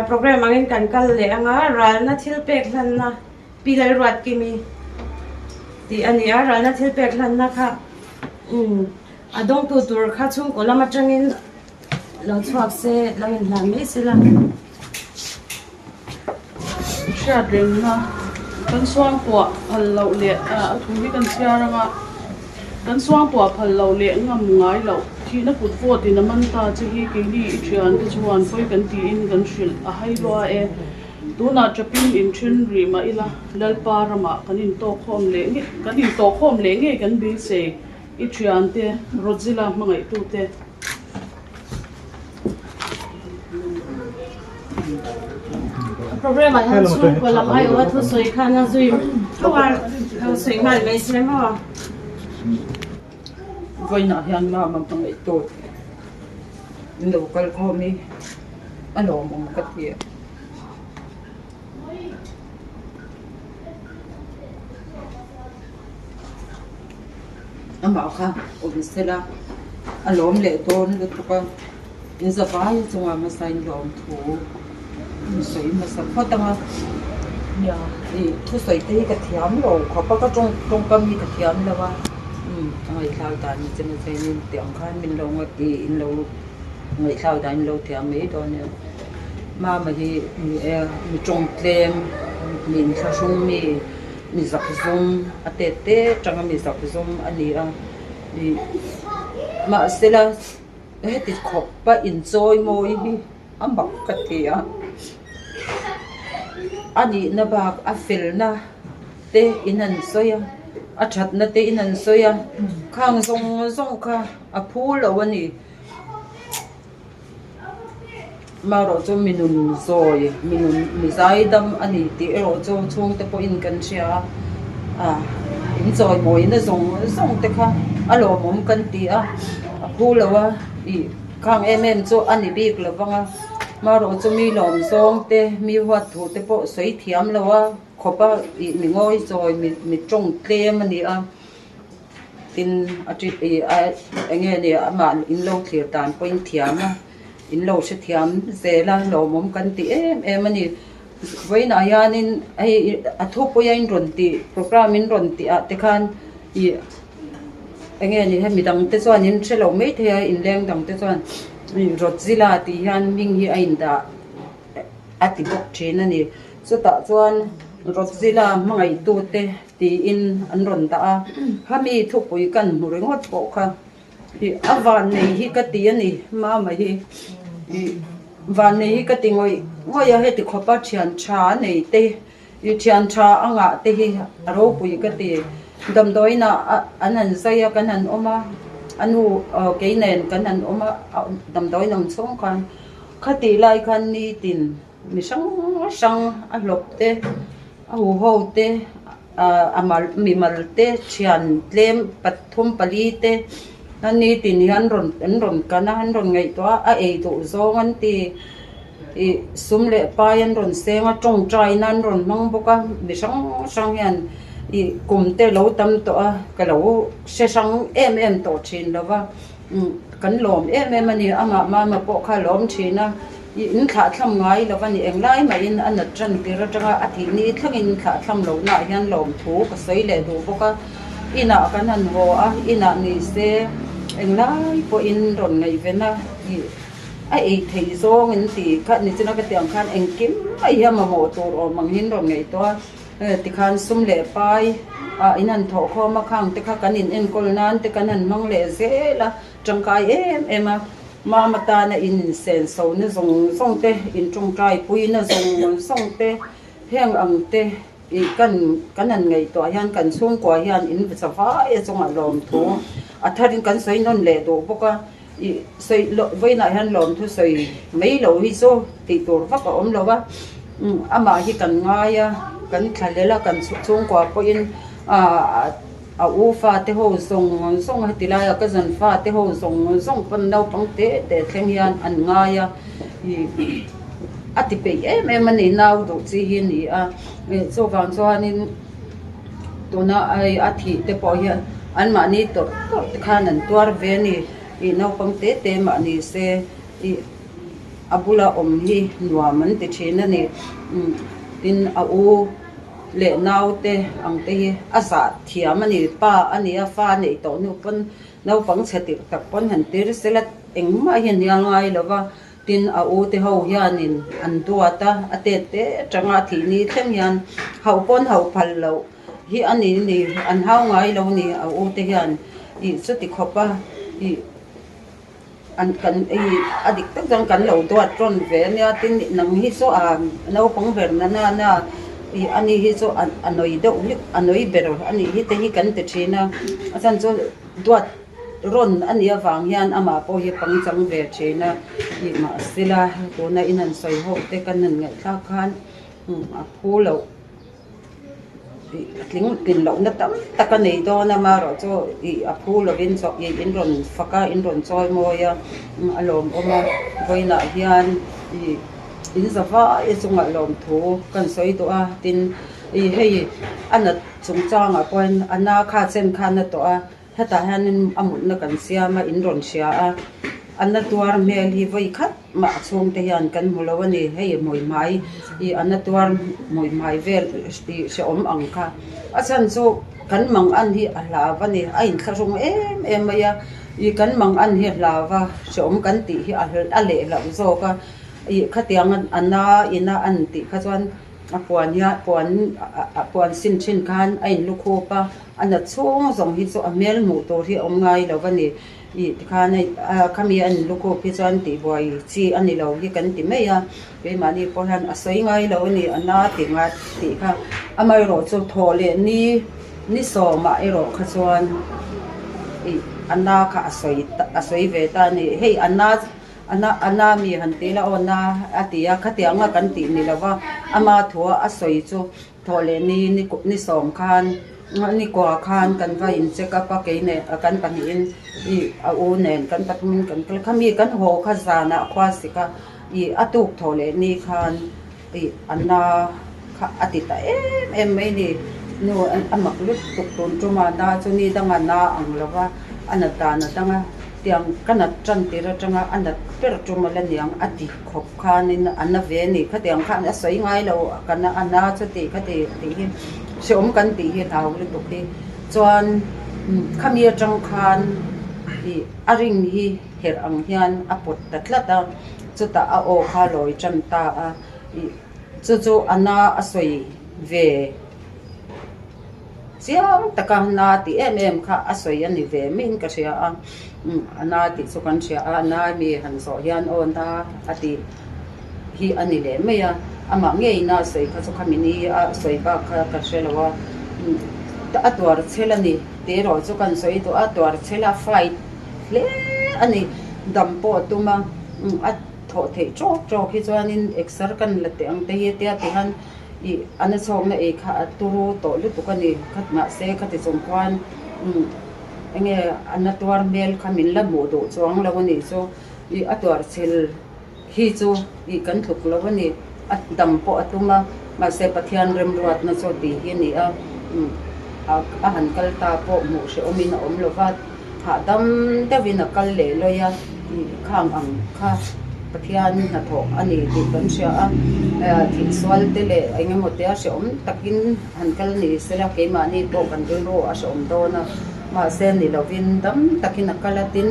programme angin kan kal leh ang a, ralna thil pek hlanna Pi Lalruatkimi tih a ni a, ralna thil pek hlanna kha a dawngtu tur kha chhungkaw lam atangin lo chhuak se, lo inhlan mai se la. Hriat rengna kan suangpuah phal loh leh a thu hi kan chhiar ang a, kan suangpuah phal loh leh ngam ngai loh thihna kut vawt in a man ta che hi keini i thian te chuan pawi kan tiin kan hrilh a hai lua e. Tunah chapin inthen rih mah ila Lalpa ramah kan intawkkhawm leh nge kan intawhkhawm leh ngei kan beisei i thiante Rodzila hmangaihtute. Program ah hian chhungkaw lam aiawh a thusawi khan a zui tho a, lo sawi nghal mai se maw? Vawiinah hian mama ka ngaih tawp in lo kal khawm hi a lawmawm ka ti a. Amah kha awm sela a lawm leh dawn lutuk a, in zavai chunga hmasa in lawm thu in sawi hmasa phawt ang a, ih thusawi te hi ka thiam lo khawp a ka tawng tawngkam hi ka thiam lo a. Ka ngaihthlak dan ni che mazainin tih ang khan min lo in lo ngaihthlak dan in lo thiam mai dawn nia. Mama hi ni e mi tawng tlem mi inthlahrung mi mi zak zum a tet te tanga mi zak zum a ni a ih mahsela heti khawp a inchawi mawi hi a mak ka ti a a nihna bak a felna te in an sawi a a thatna te in an sawi a khang zawng zawng kha a phu lo a ni. Marawh chu mi nun zawi mi nun mi zaidam a ni tih erawh chu chhungte pawhin kan hria a ah in chawimawina zawng zawng te kha a lawmawm kan ti a a phu lo a ih khang em em chu a ni bik lo vang a marawh chu mi lawm zawng te mi huat thu te pawh sawi thiam lo a khawp a ih mi ngawi chawi mi mi tawng tlem a ni a. Tin a ṭi ih a eng nge ni amah in lo thlir dan pawhin thiam a in lo hrethiam zel a lawmawm kan ti em em a ni. Vawiinah hianin hei a thupui a in rawn tih programme in rawn tih ah te khan ih eng nge ni hemi dang te chuan in hre lo maithei a inleng dang te chuan ih Rotzilla tih hian hming hi a indah a ti bawk thin a ni. Chutah chuan Rotzilla hmangaihtute tiin an rawn dah a, khami thupui kan hmu ringawt pawh kha ih a vannei hi ka ti a ni mama hi ih vannei hi ka ti ngawih ngawih a heti khawpa thian tha a nei te ih thian tha a ngah te hi a ropui ka ti damdawiinah an han zai a kan han awm a a nu aw kei nen kan han awm a damdawiin awm chhung khan khatih lai khan nitin Mi hrang hrang a hlawp te a huho te ah a mal mimal te thian tlem pathum pali te a nitin hi an rawn an rawn kan a an rawn ngaihtuah a a ei duh zawng an ti ih sum leh pai an rawn seng a tawngtai na an rawn hmang bawk a mi hrang hrang hian ih kum te lo tam tawh a ka lo hre hrang em em tawh thin lo va kan lawm em em a ni amah mama pawh kha a lawm thin a. Ih in thlah thlam ngai lo a ni. Englai mahin a nat tan tir atanga a thih ni thlengin thlah thlam lohnaah hian lawmthu ka sawi leh duh bawk a. Inah kan han haw a, inah ni se englai pawhin rawn ngaihven a, ih a ei theih zawng in ti kha ni china ka tih ang khan engkim mai hi a mamawh tur awm ang hian rawn ngaihtuah a. Tikhan sum leh pai ah in han thawh khawm a, khang te kha kan in enkawl nan te kan han hmang leh zel a, tangkai em em a. Mama tana in insenso na zawng zawng te, in tawngtai pui na zawng zawng te, heng ang te ih kan kan han ngaihtuah hian kan chhungkua hian in va vai a chungah lawmthu a tharin kan sawi nawn leh duh bawk a, ih sawi loh vawiinah hian lawmthu sawi mai lo hi chu tih tur vak a awm lo a, amah hi kan ngai a, kan thlahlel a, kan chhungkua pawhin ah. A u fate ho zawng zawng heti laia ka zan fate ho zawng zawng pawn naupang te te thleng hian an ngai a, ih a ti peih em em a ni nau duh chi hi a ni a, chuvang chuanin tuna hei a thih te pawh hian anmahni tawrh tawrh te khan an tuar ve a ni, ih naupang te te mah ni se ih a bula awm hi nuam an ti thin a ni, tin a u. leh naute ang te hi a zah thiam a ni, pa a ni a, fa a neih tawh hnu pawn naupang chhe tirh tak pawn han tir sela engmah hi a hnial ngai lo va, tin a u te ho hianin an duat a, a tet te atanga a thih ni thleng hian hauh pawn hauh phal loh hi a ni ni, an hau ngai lo ni a u te hian ih chuti khawp a ih. An kan ei a dik tak chuan kan lo duat rawn ve a nia tin nang hi chu a naupang ber na na na ih ani hi chu a nawi deuh hlek a nawi ber a nih hi te hi kan ti thin a a chhan chu duat rawn a nih avang hian amah pawh hi pangchang ve thin a ih mahsela tuna in han sawi ho te kan han ngaihthlak khan a phu loh. Tling tlin lohna tam tak a nei dawn a amaherawhchu ih a phu lovin chaw ih in rawn fak a in rawn chawi mawi a a lawmawm a vawiinah hian ih in za vai a chungah lawmthu kan sawi duh a tin ih hei a nat chungchangah pawhin a na kha chen khan a tawh a hetah hianin a mutna kan siam a in rawn hria a. A na tuar hmel hi vawi khat mah a chhungte hian kan hmu lo a ni. Hei hmui hmai ih a na tuar hmui hmai vel ih hrehawm ang kha. A chhan chu kan mang an hi a hlau a ni. A inthlahrung em em mai a, ih kan mang an hi a hlau a, hrehawm kan tih hi a leh hlauh zawk a. Ih khatiang a na ina an tih kha chuan a puan hian puan a puan sin thin khan a inlukhup a, a na chhung zawng hi chu a hmel hmuh tur hi a awm ngai lo a ni. Ih tikhan hei khami a inlukhup hi chuan tihbuai chi a ni lo hi kan ti mai a, keimahni pawh hian a sawi ngai lo a ni a na ti ngai tih kha amaherawhchu thawh leh ni ni sawmah erawh kha chuan ih a na kha a sawi a sawi ve ta a ni. Hei a na a na a na mi han ti ila aw na a ti a, khatiang a kan tih ni lova ama thua a sawi chu thawh leh ni ni sawm khan ni kua khan kan va in check up a kei nen kan pahnihin ih a u nen kan pathumin kan kal kha mi kan haw kha zanah khua sik a ih a tuk thawh leh ni khan ih a na kha a ti ta em em mai ni nu a mak lutuk tun tuma na chu ni danga na ang lova a nat dan a dang a tiang ka nat tan tir atanga a nat ber tum a la niang a ti khawp khanin a na ve a ni khatiang khan a sawi ngai lo ka na a na chu tih kha ti tih hi hrehawm kan tih hi hlau lutuk hi chuan khami atang khan ih a ring hi herh ang hian a pawt ta tlat a chutah a aw kha lawi tan ta a ih chu chu a na a sawi ve chiang taka na tih em em kha a sawi a ni ve maiin ka hria a a na tih chu kan hria a a na mi han zawh hian aw na a tih hi a ni leh mai a amah ngei na a sawi kha chu khami ni a sawi bak kha ka hre lo a a tuar chhel a ni tih erawh chu kan sawi duh a tuar chhel a fight hle a ni dam pawh a tum a a thawh theih tawk tawk hi chuanin exer kan la teh ang te hi tia tihian Ih, a na chhawkna ei kha a turu tawh lutuk a ni. Khat mahse khati chung khuan umm enge a na tuar hmel kha min la hmuh duh chuang lo a nih chu. Ih, a tuar chhel hi chu ih kan tluk lo a ni. A dam pawh a tum a, mahse Pathian remruatna chu tih hi a ni a. Umm a han kal ta pawh hmuh hrehawmin a awm lo va, hahdam deuhin a kal leh lawi a, ih khang ang kha. Pathian hnathawh a ni tih kan hria a, thihsual te leh eng emaw te a hrehawm takin han kal ni sela keimahni pawh kan rilru a hrehawm dawn a, mahse ni lovin dam takin a kal a tin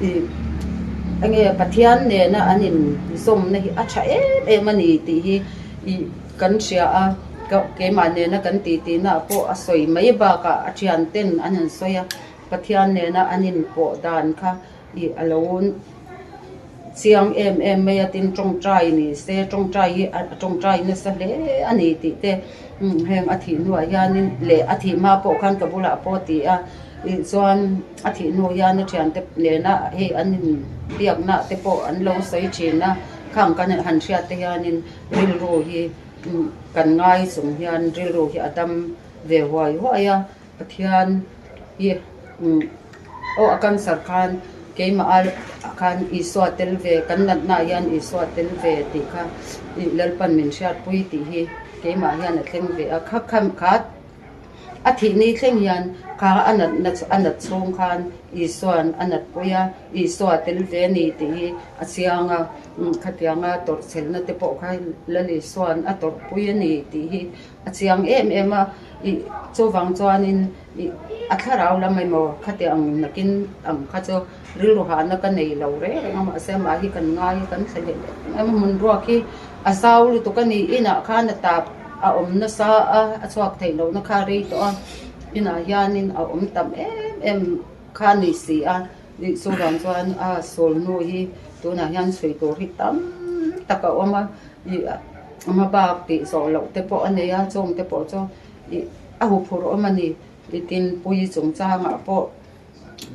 ih enge Pathian nena an inzawmna hi a tha em em a ni tih hi ih kan hria a, keimah nena kan titi naah pawh a sawi mai bakah a thian ten an han sawi a, Pathian nena an inpawh dan kha ih a lo chiang em em mai a tin tawngtai ni se tawngtai hi a tawngtai nasa hle a ni tih te heng a thih hnuah hianin leh a thih hma pawh khan ka bulah pawh a ti a ih chuan a thih hnu hian a thiante nena hei an in biakna te pawh an lo sawi thin a khang kan han hriat te hianin rilru hi kan ngai chung hian rilru hi a dam ve huai huai a. Pathian hi aw a cancer khan keimah a khan Isua tel ve kan natna ah hian Isua tel ve tih kha Lalpan min hriatpui tih hi keimah hian a thleng ve a kha kha kha a thih ni thleng hian kha a natna a nat chhung khan Isua'n a natpui a Isua tel ve a ni tih hi a chiang a khatianga tawrhchhelna te pawh kha Lal Isua'n a tawrhpui a ni tih hi A chiang em em a, ih chuvang chuanin ih a thlarau lam emaw khati ang nakin ang kha chu rilru hahna ka nei lo reng reng a mahse amah hi kan ngai a kan thla leh em em a hmun ruak hi a zau lutuk a ni inah khan a tap a awm nasa a a chhuak theih lohna kha a rei tawh a inah hianin a awm tam em em kha a ni si a ih chuvang chuan a sulhnu hi tunah hian chhui tur hi tam tak a awm a ih. Ama bak tih zawh loh te pawh a nei a, chung te pawh chu ih a huphurh awm a ni. Tin pui chungchangah pawh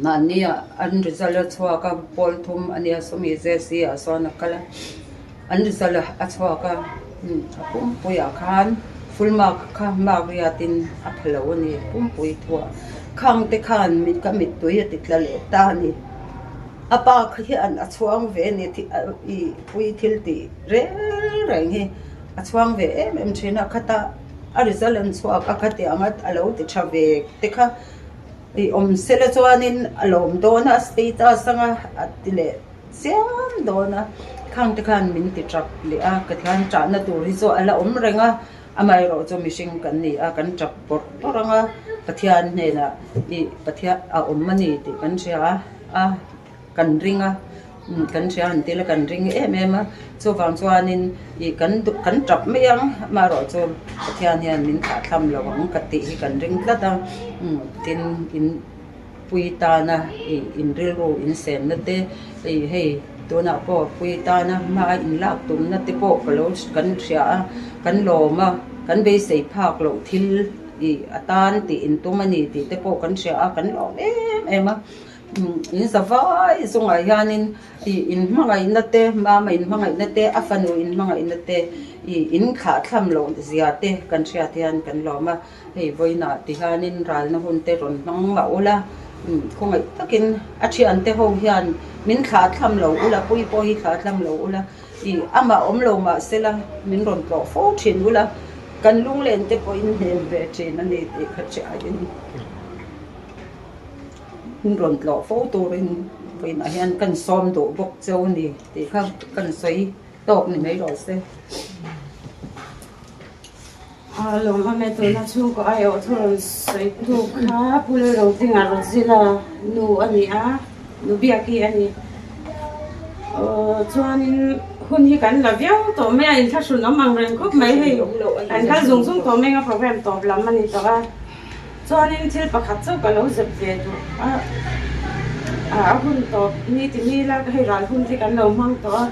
mahnia an result a chhuak a, pawl thum a nia sawmi JC ah sawn a kal a, an result a chhuak a, a pumpuiah khan full mark kha mark riatin a pha lo a ni pumpui thuah. Khang te khan ka mittui a ti tla leh ta a ni. A pa kha hian a chhuang ve a ni ih pui thil tih reng reng hi a chhuang ve em em thin a khata a result an chhuak a khatiang a a lo ti tha ve te kha ih awm sela chuanin a lawm dawn a status anga a ti leh. chiam dawn a, khang te khan min ti tap leh a, ka thian ṭahna tur hi chu a la awm reng a, amaherawh chu mihring kan ni a, kan ṭap bawrh bawrh ang a, Pathian hnenah ih Pathian a awm a ni tih kan hria a, kan ring a, kan hria han tila kan ring em em a, chuvang chuanin ih kan kan tap mai ang amaherawh chu Pathian hian min thlahthlam lo ang ka tih hi kan ring tlat a, tin in. Pui tana ih in rilru in senna te ih hei tunah pawh pui tana hma in lak tumna te pawh ka lo kan hria a kan lawm a kan beisei phak loh thil ih a tan tih in tum a ni tih te pawh kan hria a kan lawm em em a in za vai zungah hianin ih in hmangaihna te mama in hmangaihna te a fanu in hmangaihna te ih in thlahthlam loh zia te kan hriat hian kan lawm a. Hei vawiinah ti hianin ralna hun te rawn hmang mah ula, khawngaih takin a thiante ho hian min thlah thlam lo ula, pui pawh hi thlah thlam lo ula, ih amah awm lo mah sela min rawn tlawh fo thin ula, kan lunglen te pawhin hnem ve thin a ni tih kha hriain min rawn tlawh fo turin vawiinah hian kan sawm duh bawk cheu a ni tih kha kan sawi tawk ni mai rawh se. A lawm awm e, tuna chhungkaw aiawh thu rawn sawi tu kha Pu Lalrotinga Rawzila nu a ni a, nu Biaki a ni. Aw chuanin hun hi kan la viau tawh mai a, inthlahrun awm ang reng khawp mai hei kan kal zung zung tawh mai ang a program tawp lam a ni tawh a. Chuanin thil pakhat chauh ka lo zep ve duh a, a hun tawp ni ti ni la hei ral hun hi kan lo hmang tawh a.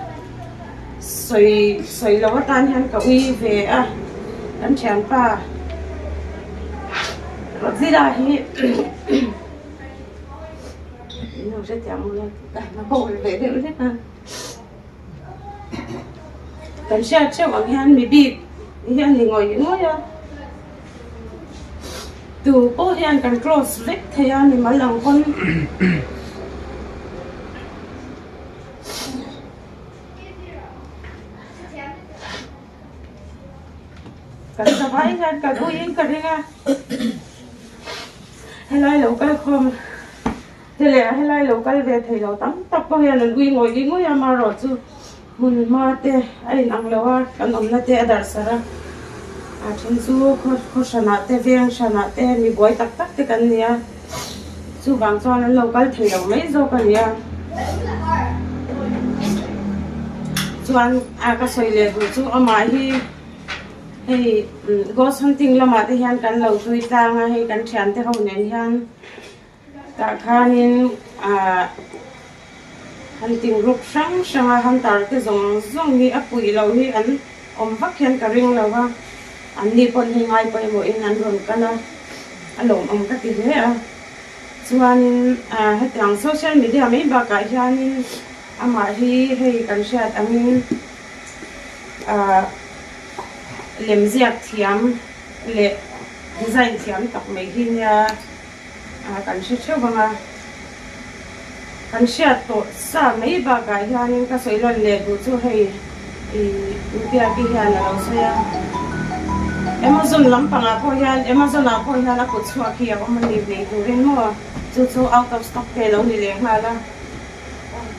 Sawi sawi loh atan hian ka ui ve a, kan thianpa Rodzila hi in lo hrethiam ula ka hawl ve deuh hlek a, kan hriat theuh ang hian mi bik hi a ni ngawih ngawih a, tu pawh hian kan close vek thei a ni mal ang pawn. Kan zavai hian kan uiin ka ring a, helai lo kal khawm te leh helai lo kal ve thei lo tam tak pawh hian an ui ngawih ngawih a, amaherawh chu hmun hma te a in ang lo a, kan awmna te a darh sarh a, a then chu khaw hranah te veng hranah te mi buai tak tak te kan ni a. Chuvang chuan an lo kal thei lo mai zawk a nia. Chuan a ka sawi leh duh chu amah hi hei ghost hunting lamah te hian kan lo tui tlang a, hei kan thiante ho nen hian tah khanin ah hunting group hrang hrang a hunter te zawng zawng hi a puih loh hi an awm vak hian ka ring lo va, anni pawn hei ngai pawimawhin an rawn kal a. A lawmawm ka ti hle a, chuanin hetiang social media mai bakah hianin amah hi hei kan hriat angin ah lemziak thiam leh design thiam tak mai hi nia kan hre theuh vang a, kan hriat tawh sa mai bakah hianin ka sawi lan leh duh chu hei ih Biaki hian a lo sawi a, Amazon lampangah pawh hian Amazon ah pawh hian a kut chhuak hi a awm a ni hlei turin maw chu chu out of stock te a lo ni leh nghal a,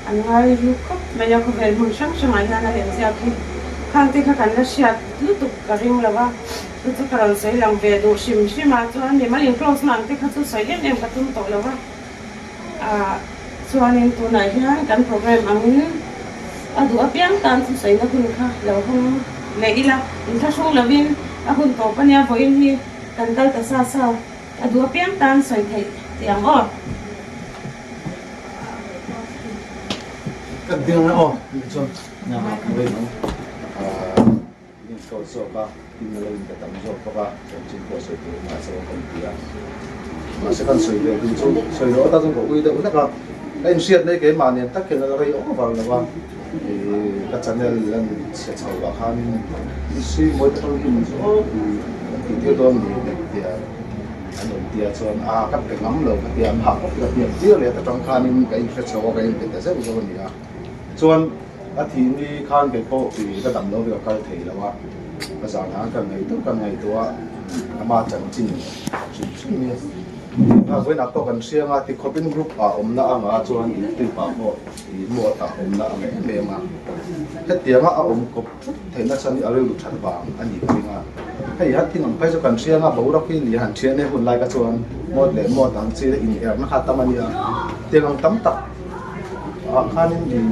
an ngai hlu khawp mai a khawvel hmun hrang hrangah hian a lem ziak hi khang te kha kan la hriat lutuk ka ring lo a. Chu chu ka rawn sawi lang ve duh hrim hrim a, chuan mimal in close na ang te kha chu sawi em em ka tum tawh lo va, ah chuanin tunah hian kan program angin a duh apiang tan chu sawina hun kha lo hawng leh ila, inthlahrung lovin a hun tawp ania vawiin hi kan kal ta sa sa, a duh apiang tan sawi theih tih ang aw. Ka ding ang aw, chuan In inchhawt zawk a, in a lo inpe tam zawk bawk a, chanchin pawh sawi tur in mahse kan ti a. Mahse kan sawi ve dun chu sawi loh atan chuan ka ui deuh hlek a, ka inhriat mai keimah nen tak hian a la rei awm vang lo a, ih ka channel lan chhe chho ah khanin si mawi tak ang hi min zawk kan tih tir dawn ni ka ti a, an rawn ti a chuan a ka pe ngam lo ka ti a, an hah bawk ka ti a, tir leh atang khanin ka inhre chho a ka inpe ta zeuh zeuh a ni a, chuan. A thih ni khan kei pawh tui ka dam lo ve ka kal thei lo a, ka zan ah ka ngaihtuah ka ngaihtuah a, ama chanchin hrim hrim hi. A vawiinah pawh kan hriang a, tikhawpin group ah awmna anga chuan youtube ah pawh ih muat ah awmna ang em em a. Hetianga a awm kawp thut theihna chhan hi a rilru that vang a ni ka ring a. Hei han thing ang phei chu kan hriang a, boruak hi ni han thian e hun lai kha chuan mawt leh mawt ang chi in erna kha tam a nia. Tiang ang tam tak ah khanin ih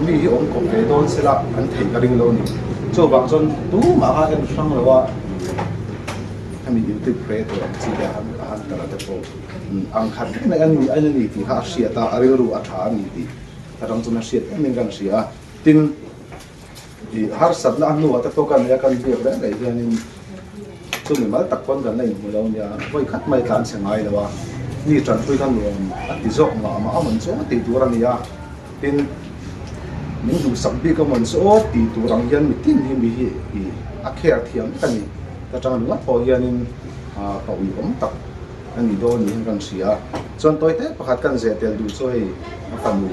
mi hi awm kawp ve dawn sela an theih ka ring lo a ni. Chuvang chuan tumah kha en hrang lo a. Hemi YouTube creator ang chi te han a han tar a te pawh ang khat reng reng an ni a ni tih kha a hriat a, a rilru a tha a ni tih atang chuan a hriat em em kan hria a. Tin, ih harsatna a hnuah te pawh kan nei a, kan biak reng reng hianin chu mimal tak pawn kan la inhmu lo nia, vawi khat mai tlan chhe ngai lo a, mi tanpui kha nuam a ti zawk mah mah a mawn chu tih tur a ni a. Tin, min duhsak bik a mawn chu aw tih tur ang hian mitin hi mi hi ih a care thiam vek a ni. Ka tang ringawt pawh hianin ka ui awm tak a ni dawn niin kan hria a. Chuan tawi te pakhat kan zeh tel duh chu hei a fanu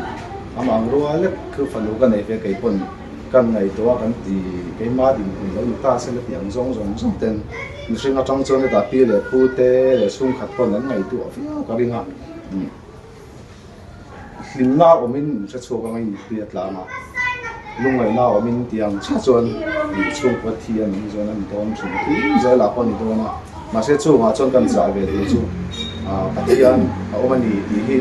amah ang rua lek chu fanu ka nei ve kei pawn kan ngaihtuah a kan ti keimah dinhmun lo ni ta se la tih ang zawng zawng zawng ten mihring atang chuan hetah pi leh pu te leh chhungkhat pawn an ngaihtuah viau ka ring a. Hlimna awmin in hre chhuak anga in hria tlang a, lungngaihna awmin tiang chiah chuan in chhungkua thi a nih chuan a ni dawn thin tih zel ah pawh a ni dawn a, mahse chungah chuan kan zah ve tur chu Pathian a awm a ni tih hi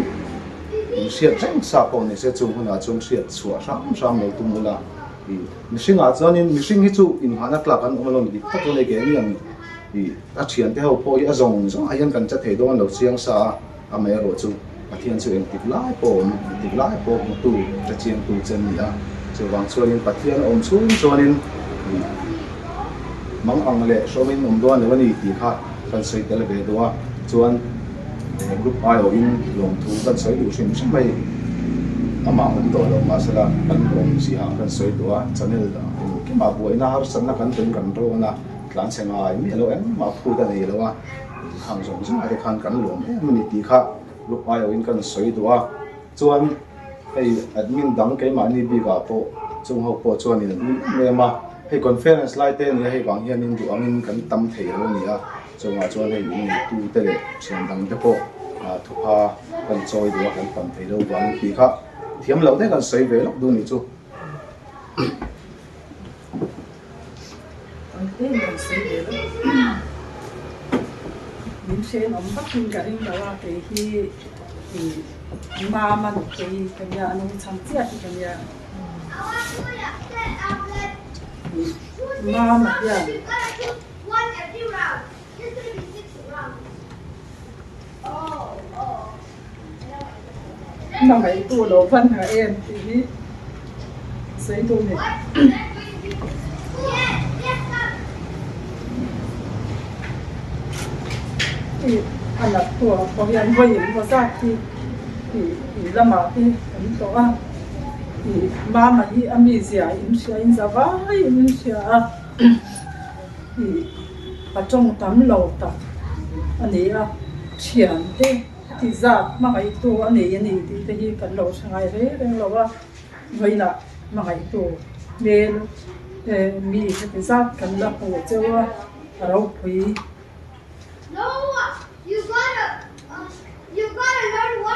in hriat reng sa pawh ni se chung hunah chuan hriat chhuah hram hram lo tum ula ih mihringah chuanin mihring hi chu inhahna tlak an awm alawm dik tak chuan hei keini ang ih a thiante ho pawh hi a zawng zawng ah hian kan che thei dawn lo chiang sa a. Amaherawh chu Pathian chu engtik lai pawh awm, engtik lai pawh hmutu, hrechiangtu che an ni a. Chuvang chuanin Pathian a awm chhung chuanin mang ang leh hrawmin awm dawn lo a ni tih kha kan sawi tel ve duh a. Chuan group aiawhin lawmthu kan sawi duh hrim hrim mai. Amah awm tawh lo mahsela kan lawm zia kan sawi duh a, channel engkimah buaina harsatna kan tum kan rawn a, tlanchhe ngai miah lo engmah phut a nei lo a. Hang zawng zawng ah te khan kan lawm em a ni tih kha group aiawhin kan sawi duh a, chuan hei admin dang keimahni bikah pawh chung ho pawh chuanin an ui em em a, hei conference lai te a nia hei vang hianin duh angin kan tam thei lo a ni a, chungah chuan hei in neitu te leh thian dang te pawh thupha kan chawi duh a kan tam thei lo vangin tih kha thiam loh te kan sawi ve lawk duh a nih chu. Min hren awm vakin ka ring lo a, kei hi ih mama nupui ka nia, a nungchang chiah hi ka nia. Mama hian Hmangaihtu lo van ha em tih hi sawi duh ni. Ih a nat hnuah pawh hian vawi engemaw zat hi ih in lamah te kan tlawh a, ih mama hi a mizia in hria in za vai in hria a. Ih a tawng tam lo tak a ni a, thiante ti zat hmangaihtu a nei a ni tih te hi kan lo hre ngai reng reng lo a, vawiinah hmangaihtu hmel mi heti zat kan la hmu cheu a, a ropui.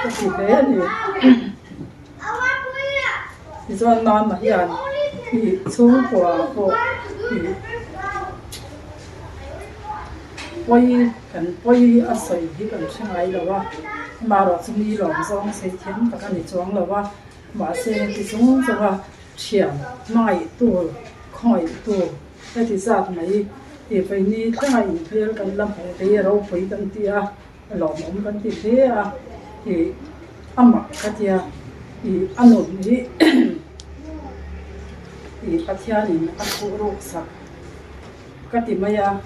Ka ti hle a ni. Tichuan Mama hian ih chhungkua pawh ih pawi kan pawi a sawi hi kan hre ngai lo a, amaherawh chu mi lawm zawng sei thiam tak a ni chuang lo a, mahse ti chung chunga thian hmangaih tur khawngaih tur heti zat mai ih vawiini thlenga inhmel kan la hmuh te hi ropui kan ti a. Lawmawm kan ti hle a, ih a mak ka tia, ih a nun hi ih Pathianin a khuh ruk sak ka ti mai a,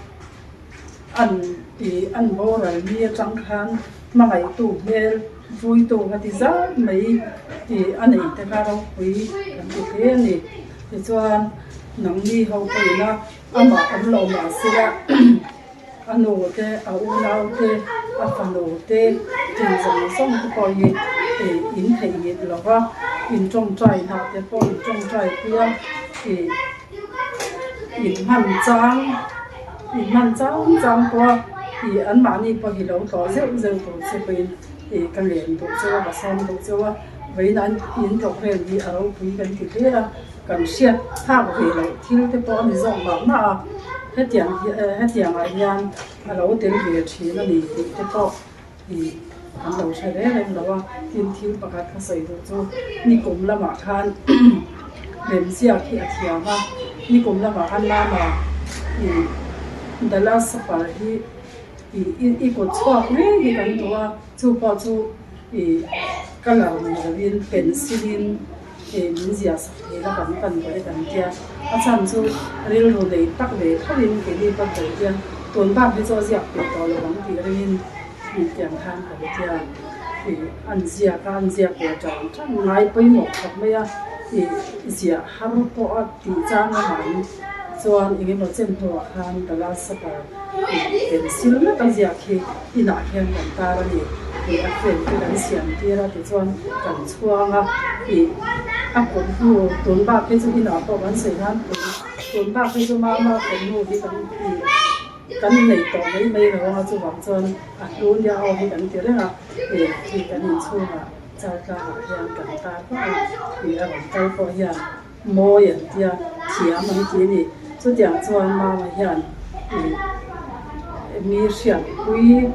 an ih an boral mi atang khan hmangaihtu hmel vuitu ka ti zat mai ih a nei te kha ropui kan ti hle a ni. Tichuan nangni ho pawhin a amah awm lo mahsela. A nu te, a unau te, a fanu te tin zawng zawng te pawh hi ih in theihnghilh lo va, in tawngtai hnah te pawh in tawngtai pui a, ih in hman chang in hman chang chang pawh a. Ih anmahni pawh hi lo tlawh zeuh zeuh tur che pawhin ih ka ngen duh cheu a, ka sawm duh cheu a, vawiin an in tlawh vel hi a ropui kan ti hle a, kan hriat phak ve loh thil te pawh a ni zawk vang mah a, hetiang hi hetiang ah hian a lo tel ve thin a ni tih te pawh ih kan lo hre reng reng lo a, tin thil pakhat ka sawi duh chu nikum lamah khan lemziak hi a thiam a, nikum lamah khan lama ih the last supper hi ih i kut chhuak reng hi kan duh a, chu pawh chu ih colour ni lovin pencil in ih min ziah sak thei la kan pan tawh e kan tia, a chhan chu rilru nei tak ve thovin keini pawn kan tia, tun bak hi chu a ziak peih tawh lo ang tih ringin ih tiang khan kan tia ih an ziak a an ziak ve tang tang ngai pawimawh khawp mai a ih ziah har pawh a tih chang a han chuan eng emaw chen hnuah khan the last supper ih pencil ngawt a ziak hi inah hian kan tar a ni tih a frame te kan siam tir a tichuan kan chhuang a ih a kut hnu tun bak hi chu inah pawh kan sawi nan tun tun bak hi chu mama kut hnu hi kan ih kan nei tawh mai mai lo anga chuvang chuan a hlu nia aw hi kan ti reng a ih khi kan inchhungah char tlangah hian kan tar vak a ih a rawn kal pawh hian mawi an tia thiam an ti a ni. Chutiang chuan Mama hian ih mi hriatpui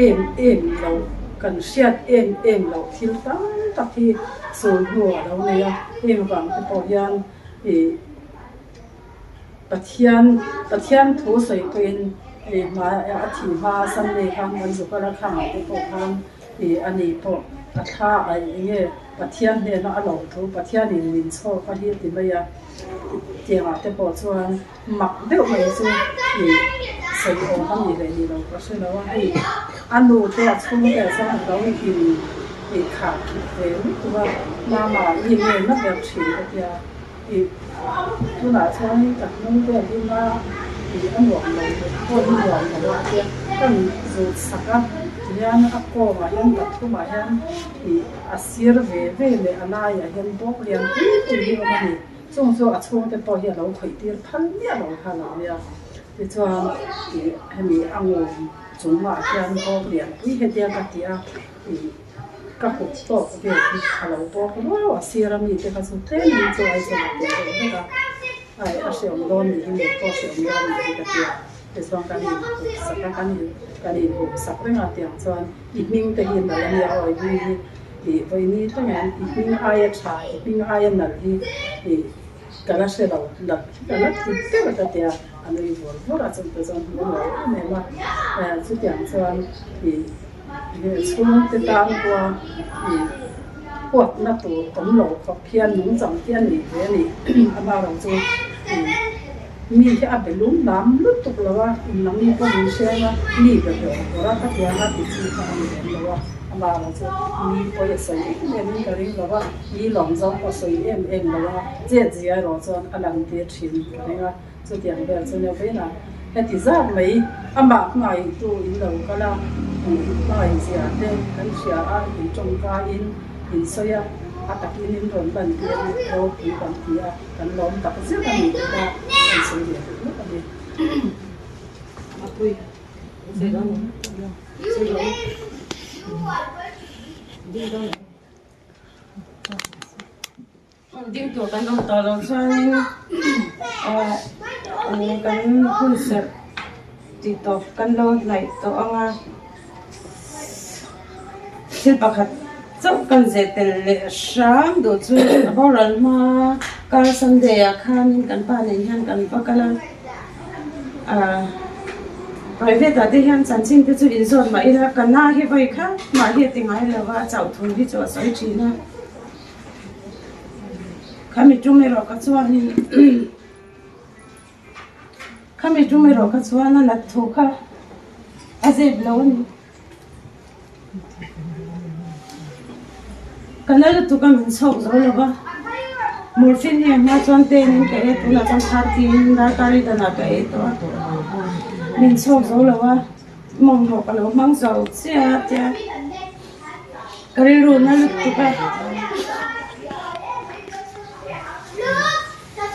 em em loh, kan hriat em em loh thil tam tak hi sawi hnu a lo nei a, heng vang te pawh hian ih Pathian Pathian thu sawi pawhin ih hma a thih hma Sunday khan kan zuk a la thlang te pawh khan ih a ni pawh a thla a eng nge Pathian hnena a lo thu Pathianin min chhawk a hi ti mai a tiangah te pawh chuan mak deuh mai chu ih sawi awm a nih leh nih lo ka hre lo a hei a nu te a chhung te ah chuan a lo in ih khah khit ve lutuk a mama i nge na ber thin ka tia. Ih tunah chuan ka hnung vel hi na ih a nuam lo mut pawh hi nuam lo a tia ka zut sak a tihian a kawngah hian pathumah hian ih a sir ve ve leh a laiah hian bawk lian pui pui hi a awm a ni chung chu a chhungte pawh hi a lo khawih tir phal miah lo kha lo nia tichuan ih hemi a ngawm chungah hian bawk lian pui hetia ka ti a ih. Ka kut tawk vel hi a lo bawk ruau a, sir a mite kha chu tlem in chu ai chuan a tel deuh vek a, ai a hreawm dawn ni hi mut pawh hreawm dawn ni hi ka ti a, tichuan kan in hup sak a, kan in kan in hup sak reng a tiang chuan i hming te hi nalh a nia aw i hming hi ih vawiini thlengin i hming aia tha i hming aia nalh hi ih ka la hre lo nalh hi ka la ti ber ka ti a, a nui vur vur a chungte chuan hmuh a nuam em em a, chutiang chuan ih. Chhungte tan pawha ih huatna tur awm lo khawp hian nungchang te a nei ve a ni. Amaherawh chu ih mi hi a be lung lam lutuk lo a, in lam mi pawh min hre ang a, mi be hlawh tur a ka ti ang a ti chi kha a ni lem lo a. Amaherawh chu mi pawi a sawi em em in ka ring lo a, mi lawm zawng pawh a sawi em em lo a, chet zia erawh chuan a lan tir thin ka ring a. Chutiang vel chu Nevena heti zat mai amah hmangaihtu in lo kal a, hmangaihzia te kan hria a, in tawngkaiin in sawi a, a takin in rawn lan tir a, ropui kan ti a, kan lawm tak zet a ni tih kha kan sawi leh duh hlek a ni. Apui, sawi dawn em? Sawi dawn. Ding dawn em? Ding tur kan awm tawh loh chuanin ahh kan hun serh tih tawp kan lo hnaih tawh ang a thil pakhat chauh kan zeh tel leh hram duh chu a boral hma kar sunday ah khanin kan pa nen hian kan va kal a ahh private ah te hian chanchin te chu inzawt mah ila ka na hi vawi khat mah hi a ti ngai lo va chauh thu hi chu a sawi thin a. Khami tum erawh kha chuanin khami tum erawh kha chuan a nat thu kha a zep lo a ni. Ka na lutuk a min chhawk zo lo va, morphine hi a hma chuan ten in ka ei a tunah chuan 30 in darkar i danah ka ei tawh a, min chhawk zo lo a mawmhlawh ka lo hmang zo chiah a tia. Ka rilru na lutuk a.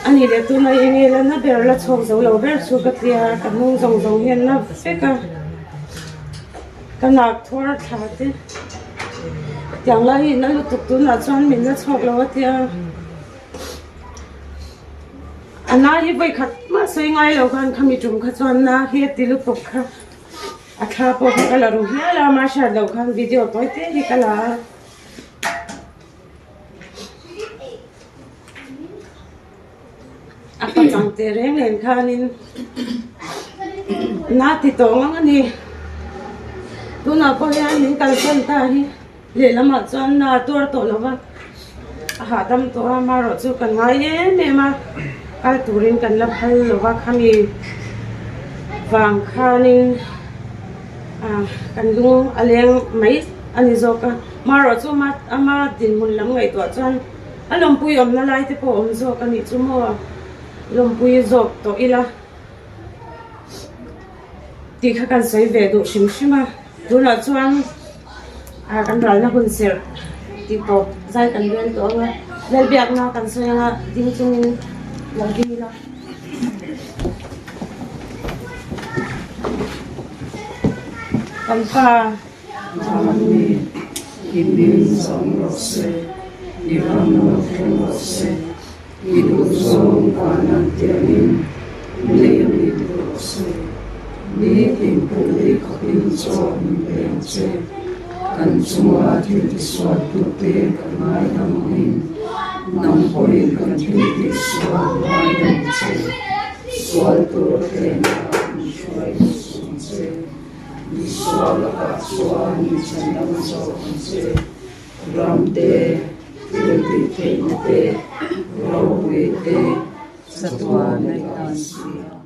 Ani leh tuna eng nge la na ber la chhawk zo lo ber chu ka tia ka hnung zawng zawng hian na vek a. Ka nak thuar thla te tiang lai hi na lutuk tunah chuan min la chhuak lo a tia a na hi vawi khat mah sawi ngai lo khan khami tum kha chuan na hi a ti lutuk kha a thla pawh kha ka la ru hial a ama hriat loh khan video tawi te hi ka la a. A pachang teh reng nen khanin na ti tawh ngang a ni. Tunah pawh hian min kalsan ta hi lehlamah chuan na tuar tawh lo va, a hahdam tawh a, amaherawh chu kan ngai em em a, kal turin kan la phal lo va, khami vang khanin kan lung a leng mai a ni zawk a, amaherawh chu ama dinhmun lam ngaihtuah chuan. A lawmpui awmna lai te pawh awm zawk a nih chu maw? Lawmpui zawk tawh ila tih kha kan sawi ve duh hrim hrim a, tunah chuan ah kan ralna hun serh tih tawp zai kan rel tawh ang a, Lalbiakna kan sawi ang a, ding chungin lo ding ila. Kan pa. Mahni i hming zawng rawh se, i ram lo thleng rawh se, i duh zawng van an tiangin lei a mi ti rawh se. Nitin pumli khawpin chaw min pe ang che, kan chunga thil tisualtute kan ngaidam angin, nang pawhin kan thil tihsual ngaidam che, sual tur a tlenah min hruai duh suh ang che. Isua lakah chuan mi chhandam zawk ang che. Ram te, thil tih theihna te, ropui te, chatuan a i tan si a.